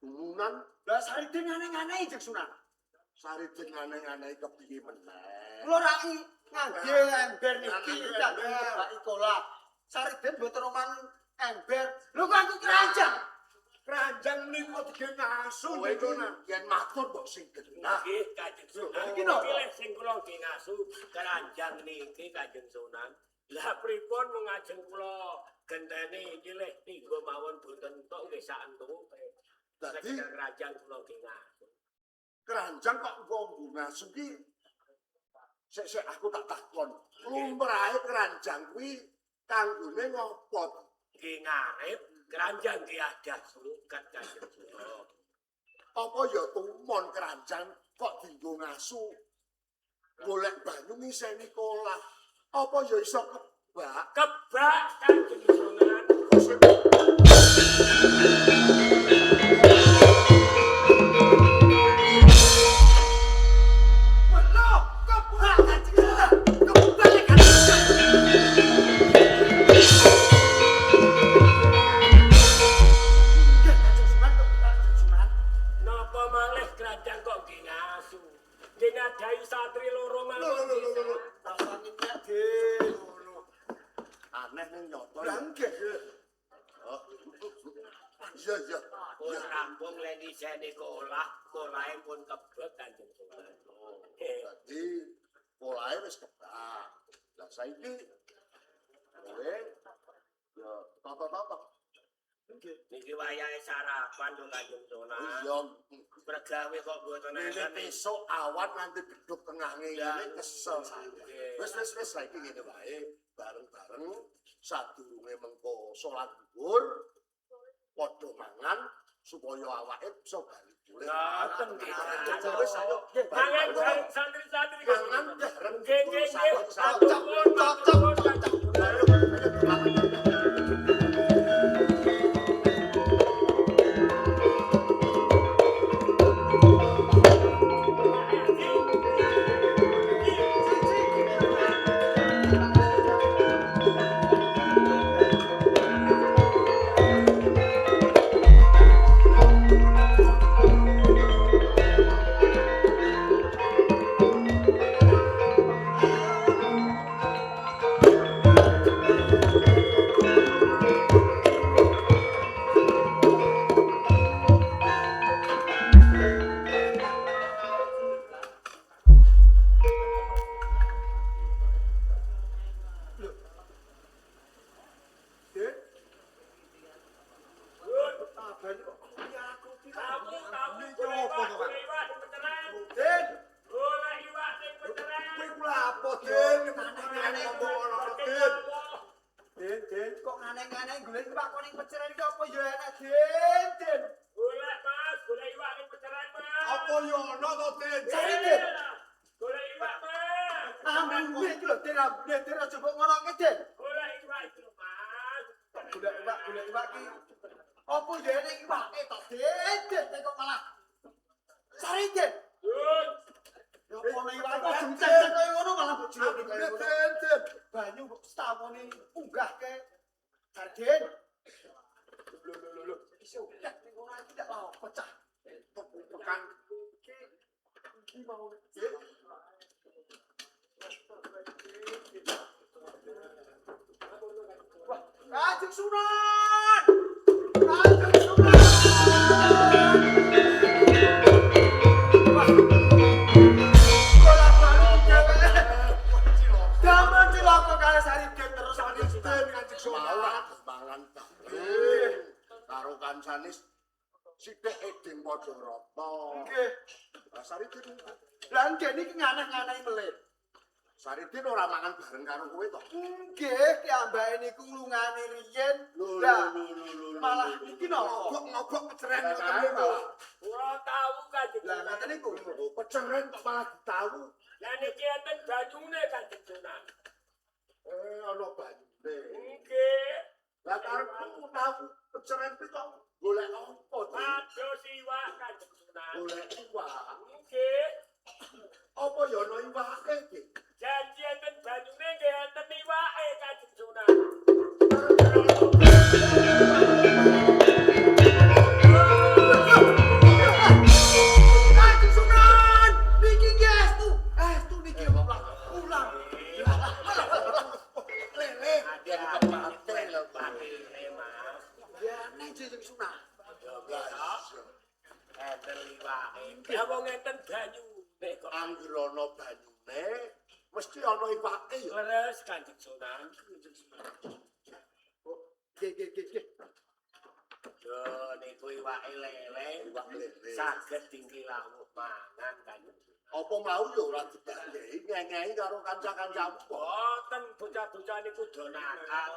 gumunan Lah Saridin aneh-aneh Kanjeng Sunan. Saridin aneh-aneh kepiye meneh. Kula rak ngangge ember niki kangge ngebaki kolah. Saridin mboten oman ember. Lho kok aku keranjang. Keranjang niku dige ngasu Kowe iki yen matur mbok sing genah. Nggih, Kanjeng Sunan. Iki napa? Iki lek sing kula nggih ngasu keranjang niki Kanjeng Sunan. Lah pripun mung ajeng kula genteni iki lek tinggo mawon boten entuk nggih sak entuke. Dadi Sekedar keranjang kula nggih ngasu. keranjang kok nggo ngasu ki sik sik aku tak takon. Lumrahe keranjang kuwi kanggone ngopo? Nggih ngarep. Keranjang ki adah sulukat Kanjeng Sunan. Apa ya tumon keranjang kok dienggo ngasu? Golek banyu ngiseni kolah. Apa ya iso kebak? Kebak Kanjeng Sunan. Welo, kebak Kanjeng Sunan. Kebak Kanjeng Sunan. Nggih, Kanjeng Sunan, kebak Kanjeng Sunan. Napa malih keranjang kok nggih ngasu? Nggih ngadahi santri loro Lho mawon. lho lho lho lho. Rasane nek, Din. Aneh ning nyoto. Lah nggih. Oh. Iya iya. Pun rampung lek ngiseni kolah, kolahe pun kebek Kanjeng Sunan. Dadi polahe wis kebak. Lah saiki kowe ya toto-toto. Niki wayahe sarapan lho Kanjeng Sunan. Iya. Pregawe kok mboten Ini enten. besok awan nganti beduk tengah ngene kesel saya. Nggih. Wis wis wis saiki ngene wae, bareng-bareng sadurunge mengko salat zuhur padha mangan supaya awake bisa bali pulih. Ngoten nggih. Wis ayo Mangan bareng santri-santri. Mangan bareng. Nggih nggih nggih. Cocok, Matur nuwun, matur nuwun, Kanjeng Sunan. Din. Abane kok krupi Tamu tamu Niki apa to, Kak? golek iwak sing peceren. Din, Golek iwak sing peceren. kowe ku lha apa, Din? Aneh-aneh ngomong ngono, Din. Din, Din, kok aneh-aneh golek iwak kok ning peceren iki apa ya enak, Din, Din. Golek Mas, golek iwak sing peceren Mas. Apa yo ono to, Din? Cari, Din. Golek iwak Mas. Ambune iki lho, Din, ambune Din aja mbok ngonoke, Din. Golek iwak iki lho Mas. Golek iwak iki. Apa ya enak iwake to, Din, Din, Din, kok malah. Cari, Din. Yun. Ya apa ana iwake kok jengceng kaya ngono malah mbok jiloki kaya Ambune, ngono. Din, Din. Banyu mbok setawone unggahke. Cari, Din. Lho lho lho lho, iso nek ning ngono iki ndak lah pecah. Pekan Iki iki mau. Wah, Kanjeng Sunan! Kanjeng Sunan! Wah. Bola baru dheweke. Damel cilaka kali Sariden terus Kanjeng Sunan. Din, Kanjeng mau ora Sunan. mangan bareng karo kancane sithik eding padha rata. Nggih. Lah Saridin Lah nggih niki nganeh-nganehi melih. Saridin ora mangan bareng karo kowe to. Nggih, kiyambake niku nglungane riyen. Lah, malah niki napa? Ngobok-ngobok peceren Lah, ngoten niku. Kula tahu Kanjeng Lah Sunan. ngoten niku. Peceren kok malah ditahu. Lah niki enten banyune Kanjeng Sunan. Ana banyune. Nggih. Lah karepmu tahu peceren kuwi kok golek apa to? Pados iwak Kanjeng Sunan. Golek iwak. Nggih. Apa ya ana iwake iki? Janji enten banyune nggih enten iwake Kanjeng Sunan. Kanjeng Sunan! Niki nggih estu. Estu niki ulang. Ulang. Lele, yen kepate lho Patine Mas. Ya aneh Kanjeng Sunan. Lah iya. Enten iwake. Lah wong enten banyune kok. Angger ana banyune mesti ana iwake ya. Leres Kanjeng Sunan. Nggih nggih nggih nggih. Yo niku iwake lele. Iwak lele. Saged dingki lawuh mangan Kanjeng Sunan. Apa mau ya ora dibagehi ngengehi karo kanca-kancamu kok. Boten bocah-bocah niku do nakal.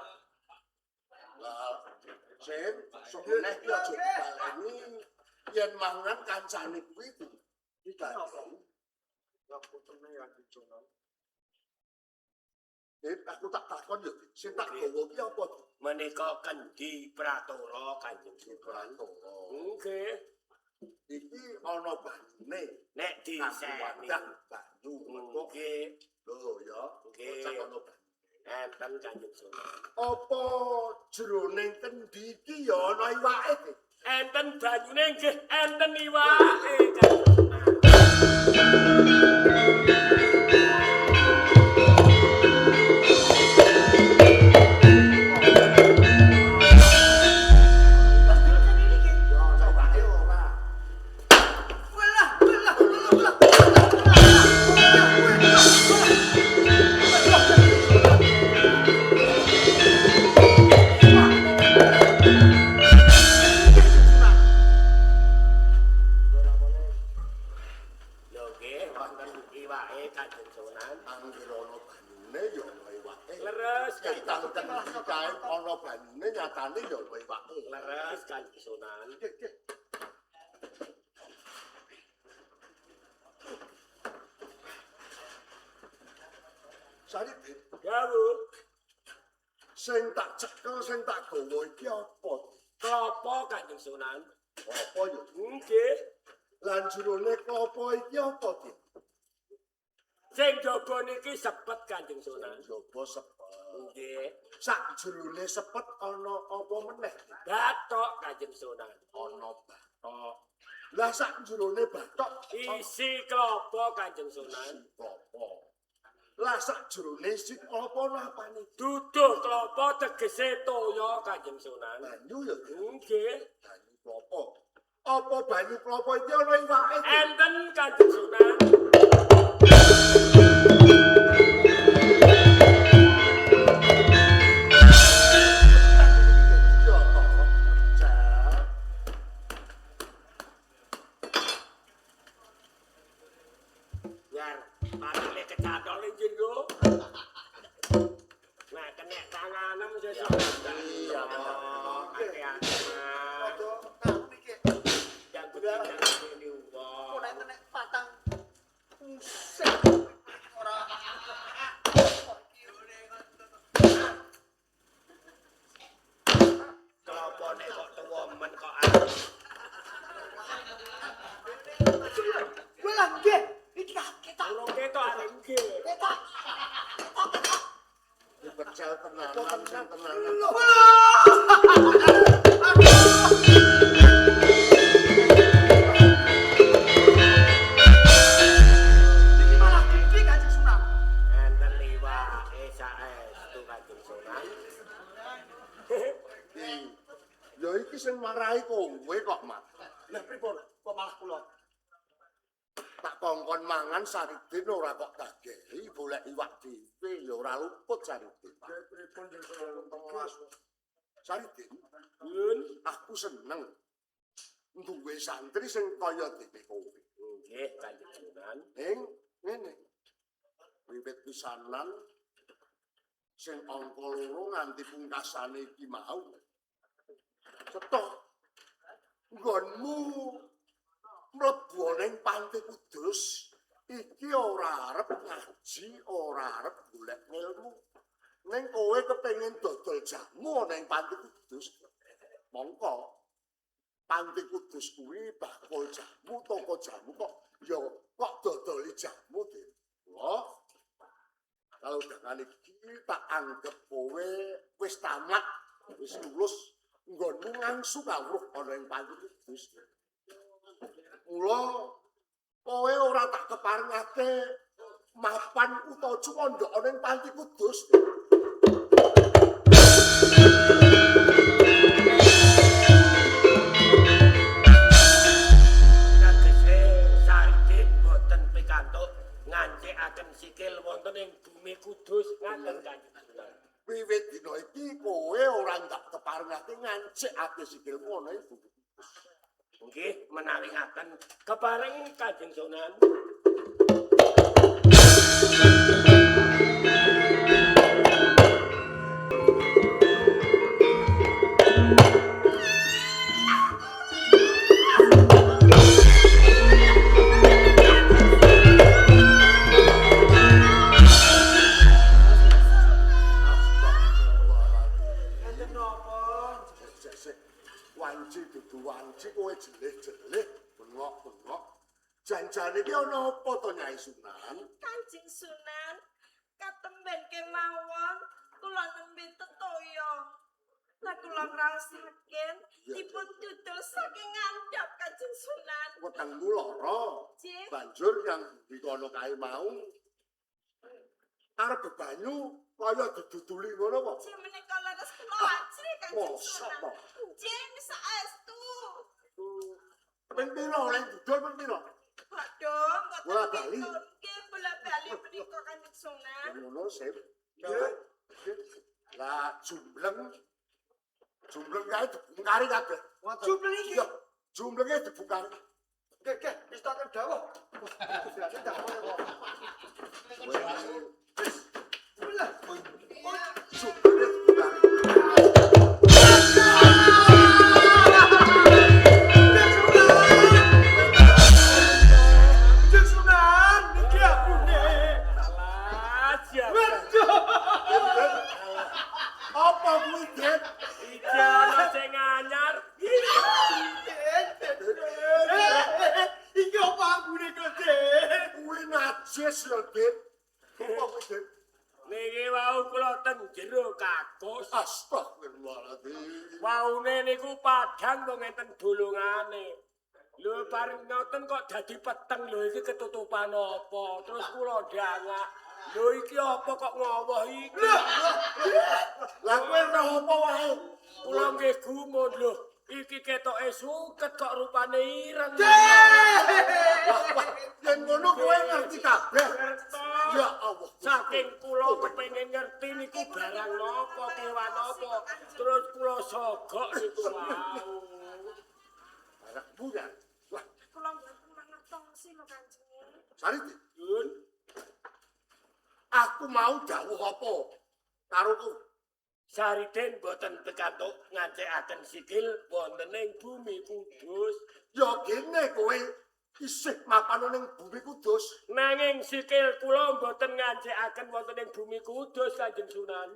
Lah, sing sok meneh ki aja dibaleni. Yen mangan kancane kuwi dibaleni. Ya putune ya dijono. Aku tak takon yo, sing tak gawa ki apa? Menika kendi Pratara Kanjeng Sunan. Pratara. Nggih. Iki ana banyune. Nek diseni wadah banyu. Nggih. Lho ya, Nggih. bocah ana banyu. Enten Kanjeng Sunan. Apa jroning kendi iki ya ana iwake, Dik? Enten banyune nggih, enten iwake Kanjeng Sunan. Ya ana iwake ora? Walah, walah, walah, walah. Lho nggih, wonten iwake Kanjeng Sunan. Angger ana banyune ya ana iwake. Leres Ketang Kanjeng kendi kae ana banyune nyatane ya ana iwake. Leres Kanjeng Sunan. Saripin, Dawuh, sing tak cekel, sing tak gawa iki apa? klopo Kanjeng Sunan. Apa ya? Nggih. Lan jerone klopo iki apa, Dik? Sing jaba niki sepet Kanjeng Sunan. Jaba sepet. Nggih. Sak jerone sepet ana apa meneh? Bathok Kanjeng Sunan. Ana bathok. Lah sak jerone bathok Isi klopo Kanjeng Sunan. isi klopo. Lah sak jerone isi klopo ana apane? Duduh klopo tegese toya Kanjeng Sunan. Banyu ya, Dik? Nggih. Banyu klopo. Apa banyu klopo iki ana iwake? Dik? Enten Kanjeng Sunan. Ya toh. Cak. Biar patile kecantol ning jero. Nah, kena tanganem sesuk. Iya, toh. Hati-hati. Mas. Rada nganu iki. Yang begini wong. Kok nek nek patang musik ora. Klopone kok tuwa men kok aku. Walah nggih, iki ketok. Urung ketok arek nggih. Ketok. Dipecel tenanan sing tenanan. Iki malah gede Kanjeng Sunan. Enten iwake saestu Kanjeng Sunan. Iki. Ya iki sing marahi kowe kok, Mat. Lah pripun? Kok malah kula? Tak kongkon mangan Saridin ora kok dageri, golek iwak dhewe ya ora luput Saridin. Pripun jeneng telas. Saridin, Yun. aku seneng duwe santri sing kaya dene kowe. Nggih Kanjeng Sunan. Ning ngene. Wiwit pisanan sing angka loro nganti pungkasane iki mau. Cetok nggonmu mlebu ning Panti Kudus iki ora arep ngaji, ora arep golek ilmu. Ning kowe kepengin dodol jamu ning Panti Kudus. Mongko Panti Kudus kuwi bakul jamu, toko jamu kok ya kok dodoli jamu Dik. Lho. Kalau dengan iki tak anggap kowe wis tamat, wis lulus, nggonmu ngangsu kawruh ana ing Panti Kudus. Mula kowe ora tak keparengake mapan utawa cuwandha ana ing Panti Kudus. Tegese Saridin boten pikantuk ngancikaken sikil wonten ing bumi Kudus ngaten Kanjeng Sunan. Wiwit dina iki kowe ora ndak keparengake ngancikake sikilmu ana ing bumi Kudus. Nggih, menawi ngaten kepareng Kanjeng Sunan. Panci kowe jelih-jelih, bengok-bengok. Janjane iki ana apa to Nyai Sunan? Kanjeng Sunan, katemben kemawon kula nembe tetoyo. Lah kula ngraosaken dipun dudul saking ngandhap Kanjeng Sunan. Wetengmu lara. Nggih. Banjur yang dikono kae mau arep bebanyu kaya diduduli ngono apa? Nggih menika leres kula ajrih Kanjeng Mosok Sunan. to? Nggih saestu. Ping pira oleh dudul ping pira? Waduh, mboten Bola bali. pikun. Nggih bola bali menika Kanjeng Sunan. Ngono sip. Nggih. Lah jumbleng jumbleng kae dibungkari kabeh. Jumbleng iki? Iya, jumblenge dibungkari. Nggih, nggih, pistaken dawuh. Gusti dawuh kok. Bismillah. Jumblenge dibungkari. Kanjeng Sunan, niki ambune. Alah, siap. Waduh. Apa kuwi, Den? Iki ana sing anyar. Iki apa ambune kok, Den? Kuwi najis lho, Den. Apa kuwi, Den? Niki wau kula teng jero kakus. Astagfirullahaladzim. Waune niku padhang wong enten dolongane. Lho bareng ngoten kok dadi peteng lho iki ketutupan apa? Terus kula ndangak. Lho iki apa kok ngowoh iki? Lah kowe roh apa wae? Kula nggih gumun lho. Iki ketoke suket kok rupane ireng. Wah, wah, yen ngono kowe ngerti kabeh. Ya Allah. Saking kula kepengin ngerti niku barang napa, kewan apa, terus kula sogok niku wau. Barang buyar. Wah, Kula mboten mangertosi lho Kanjeng. Sariti, Yun, aku mau dawuh apa karo ku? Sariden boten pikantuk ngancikaken sikil wonten ing bumi Kudus. Ya gene kowe isih mapan ning bumi Kudus. Nanging sikil kula mboten ngancikaken wonten ing bumi Kudus Kanjeng Sunan.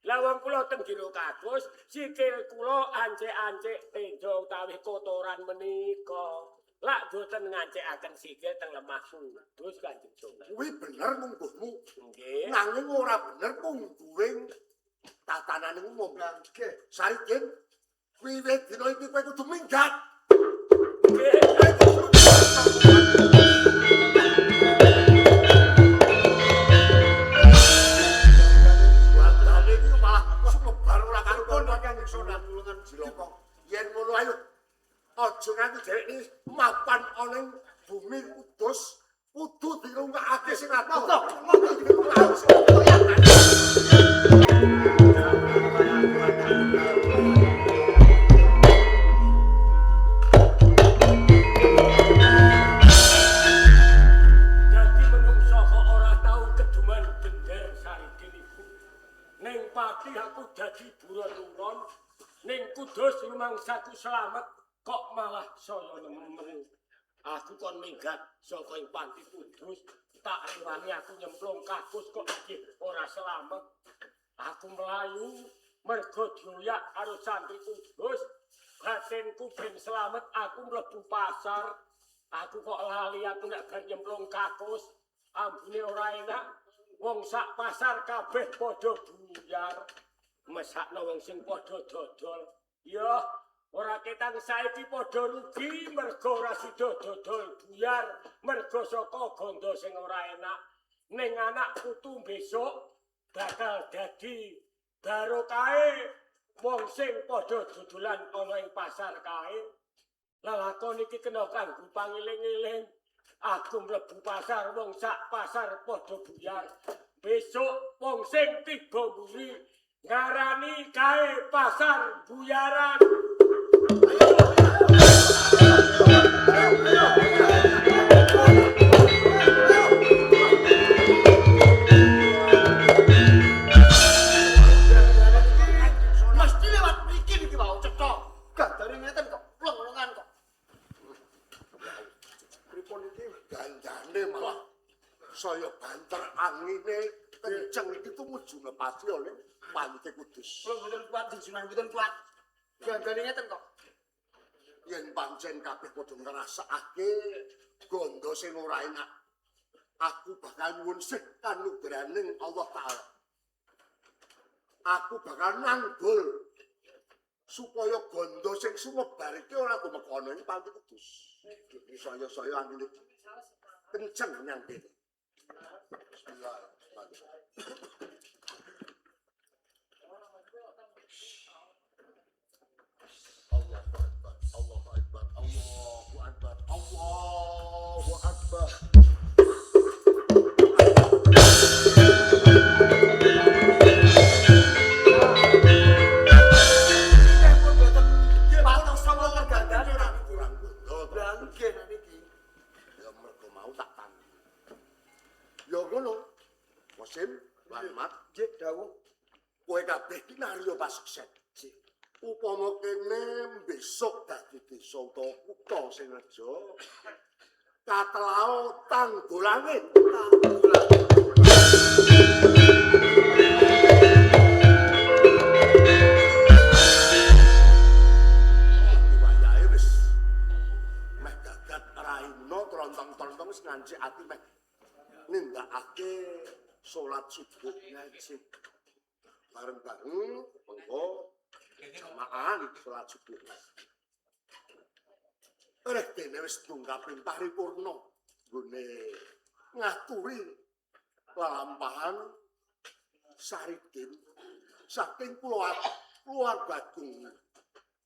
Lah wong kula teng jero kakus, sikil kula ancik-ancik tejo utawi kotoran menika. Lak boten ngancikaken sikil teng lemah Kudus Kanjeng Sunan. Kuwi bener mungguhmu. Nggih. Nanging ora bener mungguhing tatanane umum. Nggih. Saridin, wiwit dina iki kowe kudu minggat. Nggih. Kowe kudu minggat. Wadane iki malah sumebar ora karuan Kanjeng Sunan Ulungan Jilaka. Yen ngono ayo aja nganti dheweke iki mapan ana ing bumi Kudus kudu dirungkakake sing adoh. Kudu dirungkakake sing adoh. Dadi menungsa kok ora tau keduman bender Saridin iku. Ning pati aku dadi buron-uron, ning Kudus rumangsaku slamet kok malah saya nemen. Aku kon minggat saka ing panti Kudus, tak rewani aku nyemplung kakus kok iki ora slamet. Aku mlayu mergo dioyak karo santri Kudus. Batinku ben slamet aku mlebu pasar. Aku kok lali aku nek bar nyemplung kakus, ambune ora enak. Wong sak pasar kabeh padha buyar. Mesakno wong sing padha dodol. Ya, ora ketang saiki padha rugi mergo ora sida dodol buyar, mergo saka gondo sing ora enak. Ning anak putu besok bakal dadi barokahe wong sing padha dodolan ana ing pasar kae. Lelakon iki kena kanggo pangiling-iling. Aku mlebu pasar wong sak pasar padha buyar. Besok wong sing tiba mburi ngarani kae pasar buyaran. Mesti lewat mriki niki wau cetha. Gandane ngeten kok, plong-plongan kok. Pripun iki dandane malah saya banter angine kenceng iki tumuju ngepati oleh Panti Kudus. Kula mboten kuat, Kanjeng Sunan mboten kuat. Gandane ngeten kok. Yen pancen kabeh padha ngrasakake gondo sing ora enak, aku bakal nyuwun sih kanugraning Allah Ta'ala. Aku bakal nanggul supaya gondo sing sumebar iki ora tumeka ana ing Panti Kudus. Iki saya-saya angine kenceng nyang kene. Bismillahirrahmanirrahim. Allahu Akbar, Allahu Akbar, Allahu Akbar, Allahu Akbar. Pun mboten patos sama tergandane Ora kurang gondo to. Lah nggih niki. Ya mergo mau tak tanggung. Ya ngono. Kosim, Mat, Nggih dawuh. kowe kabeh iki narya pasuksen. Upama kene besok dadi desa utawa kutha sing reja, katelao tanggulange. Iki wayahe wis meh gagat raina trontong-trontong wis ngancik ati meh nindakake salat subuh ngaji. Bareng-bareng mengko jamaah salat subuh. Reh dene wis tungkaping paripurna nggone ngaturi lelampahan Saridin saking keluarga agung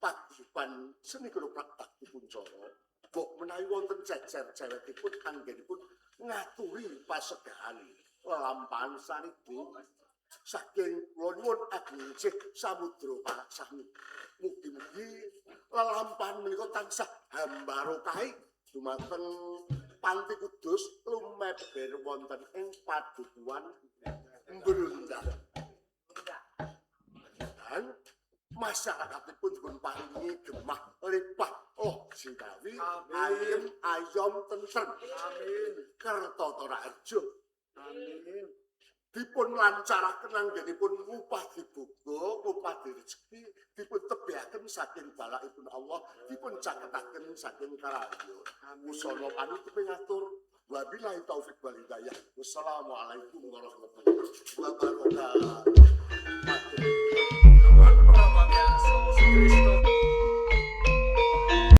paguyuban seni ketoprak Bakti Kuncara. Mbok menawi wonten jejer cewekipun anggenipun ngaturi pasegahan lelampahan Saridin saking kula nyuwun ageng inggih samudra paraksami. Mugi-mugi lelampahan menika tansah hambarokahi dumateng Panti Kudus lumeber wonten ing padukuhan Mbrundang. Dan masyarakatipun dipun paringi gemah lipah oh sinawi ayem ayom tentrem. Amin. Kertata raharja. Amin. Dipun lancaraken anggenipun ngupah diboga, ngupah direjeki, dipun tebihaken saking balakipun Allah, dipun caketaken saking kararya. Busana panutup ngatur wabillahi taufik wal hidayah. Wassalamualaikum warahmatullahi wabarakatuh.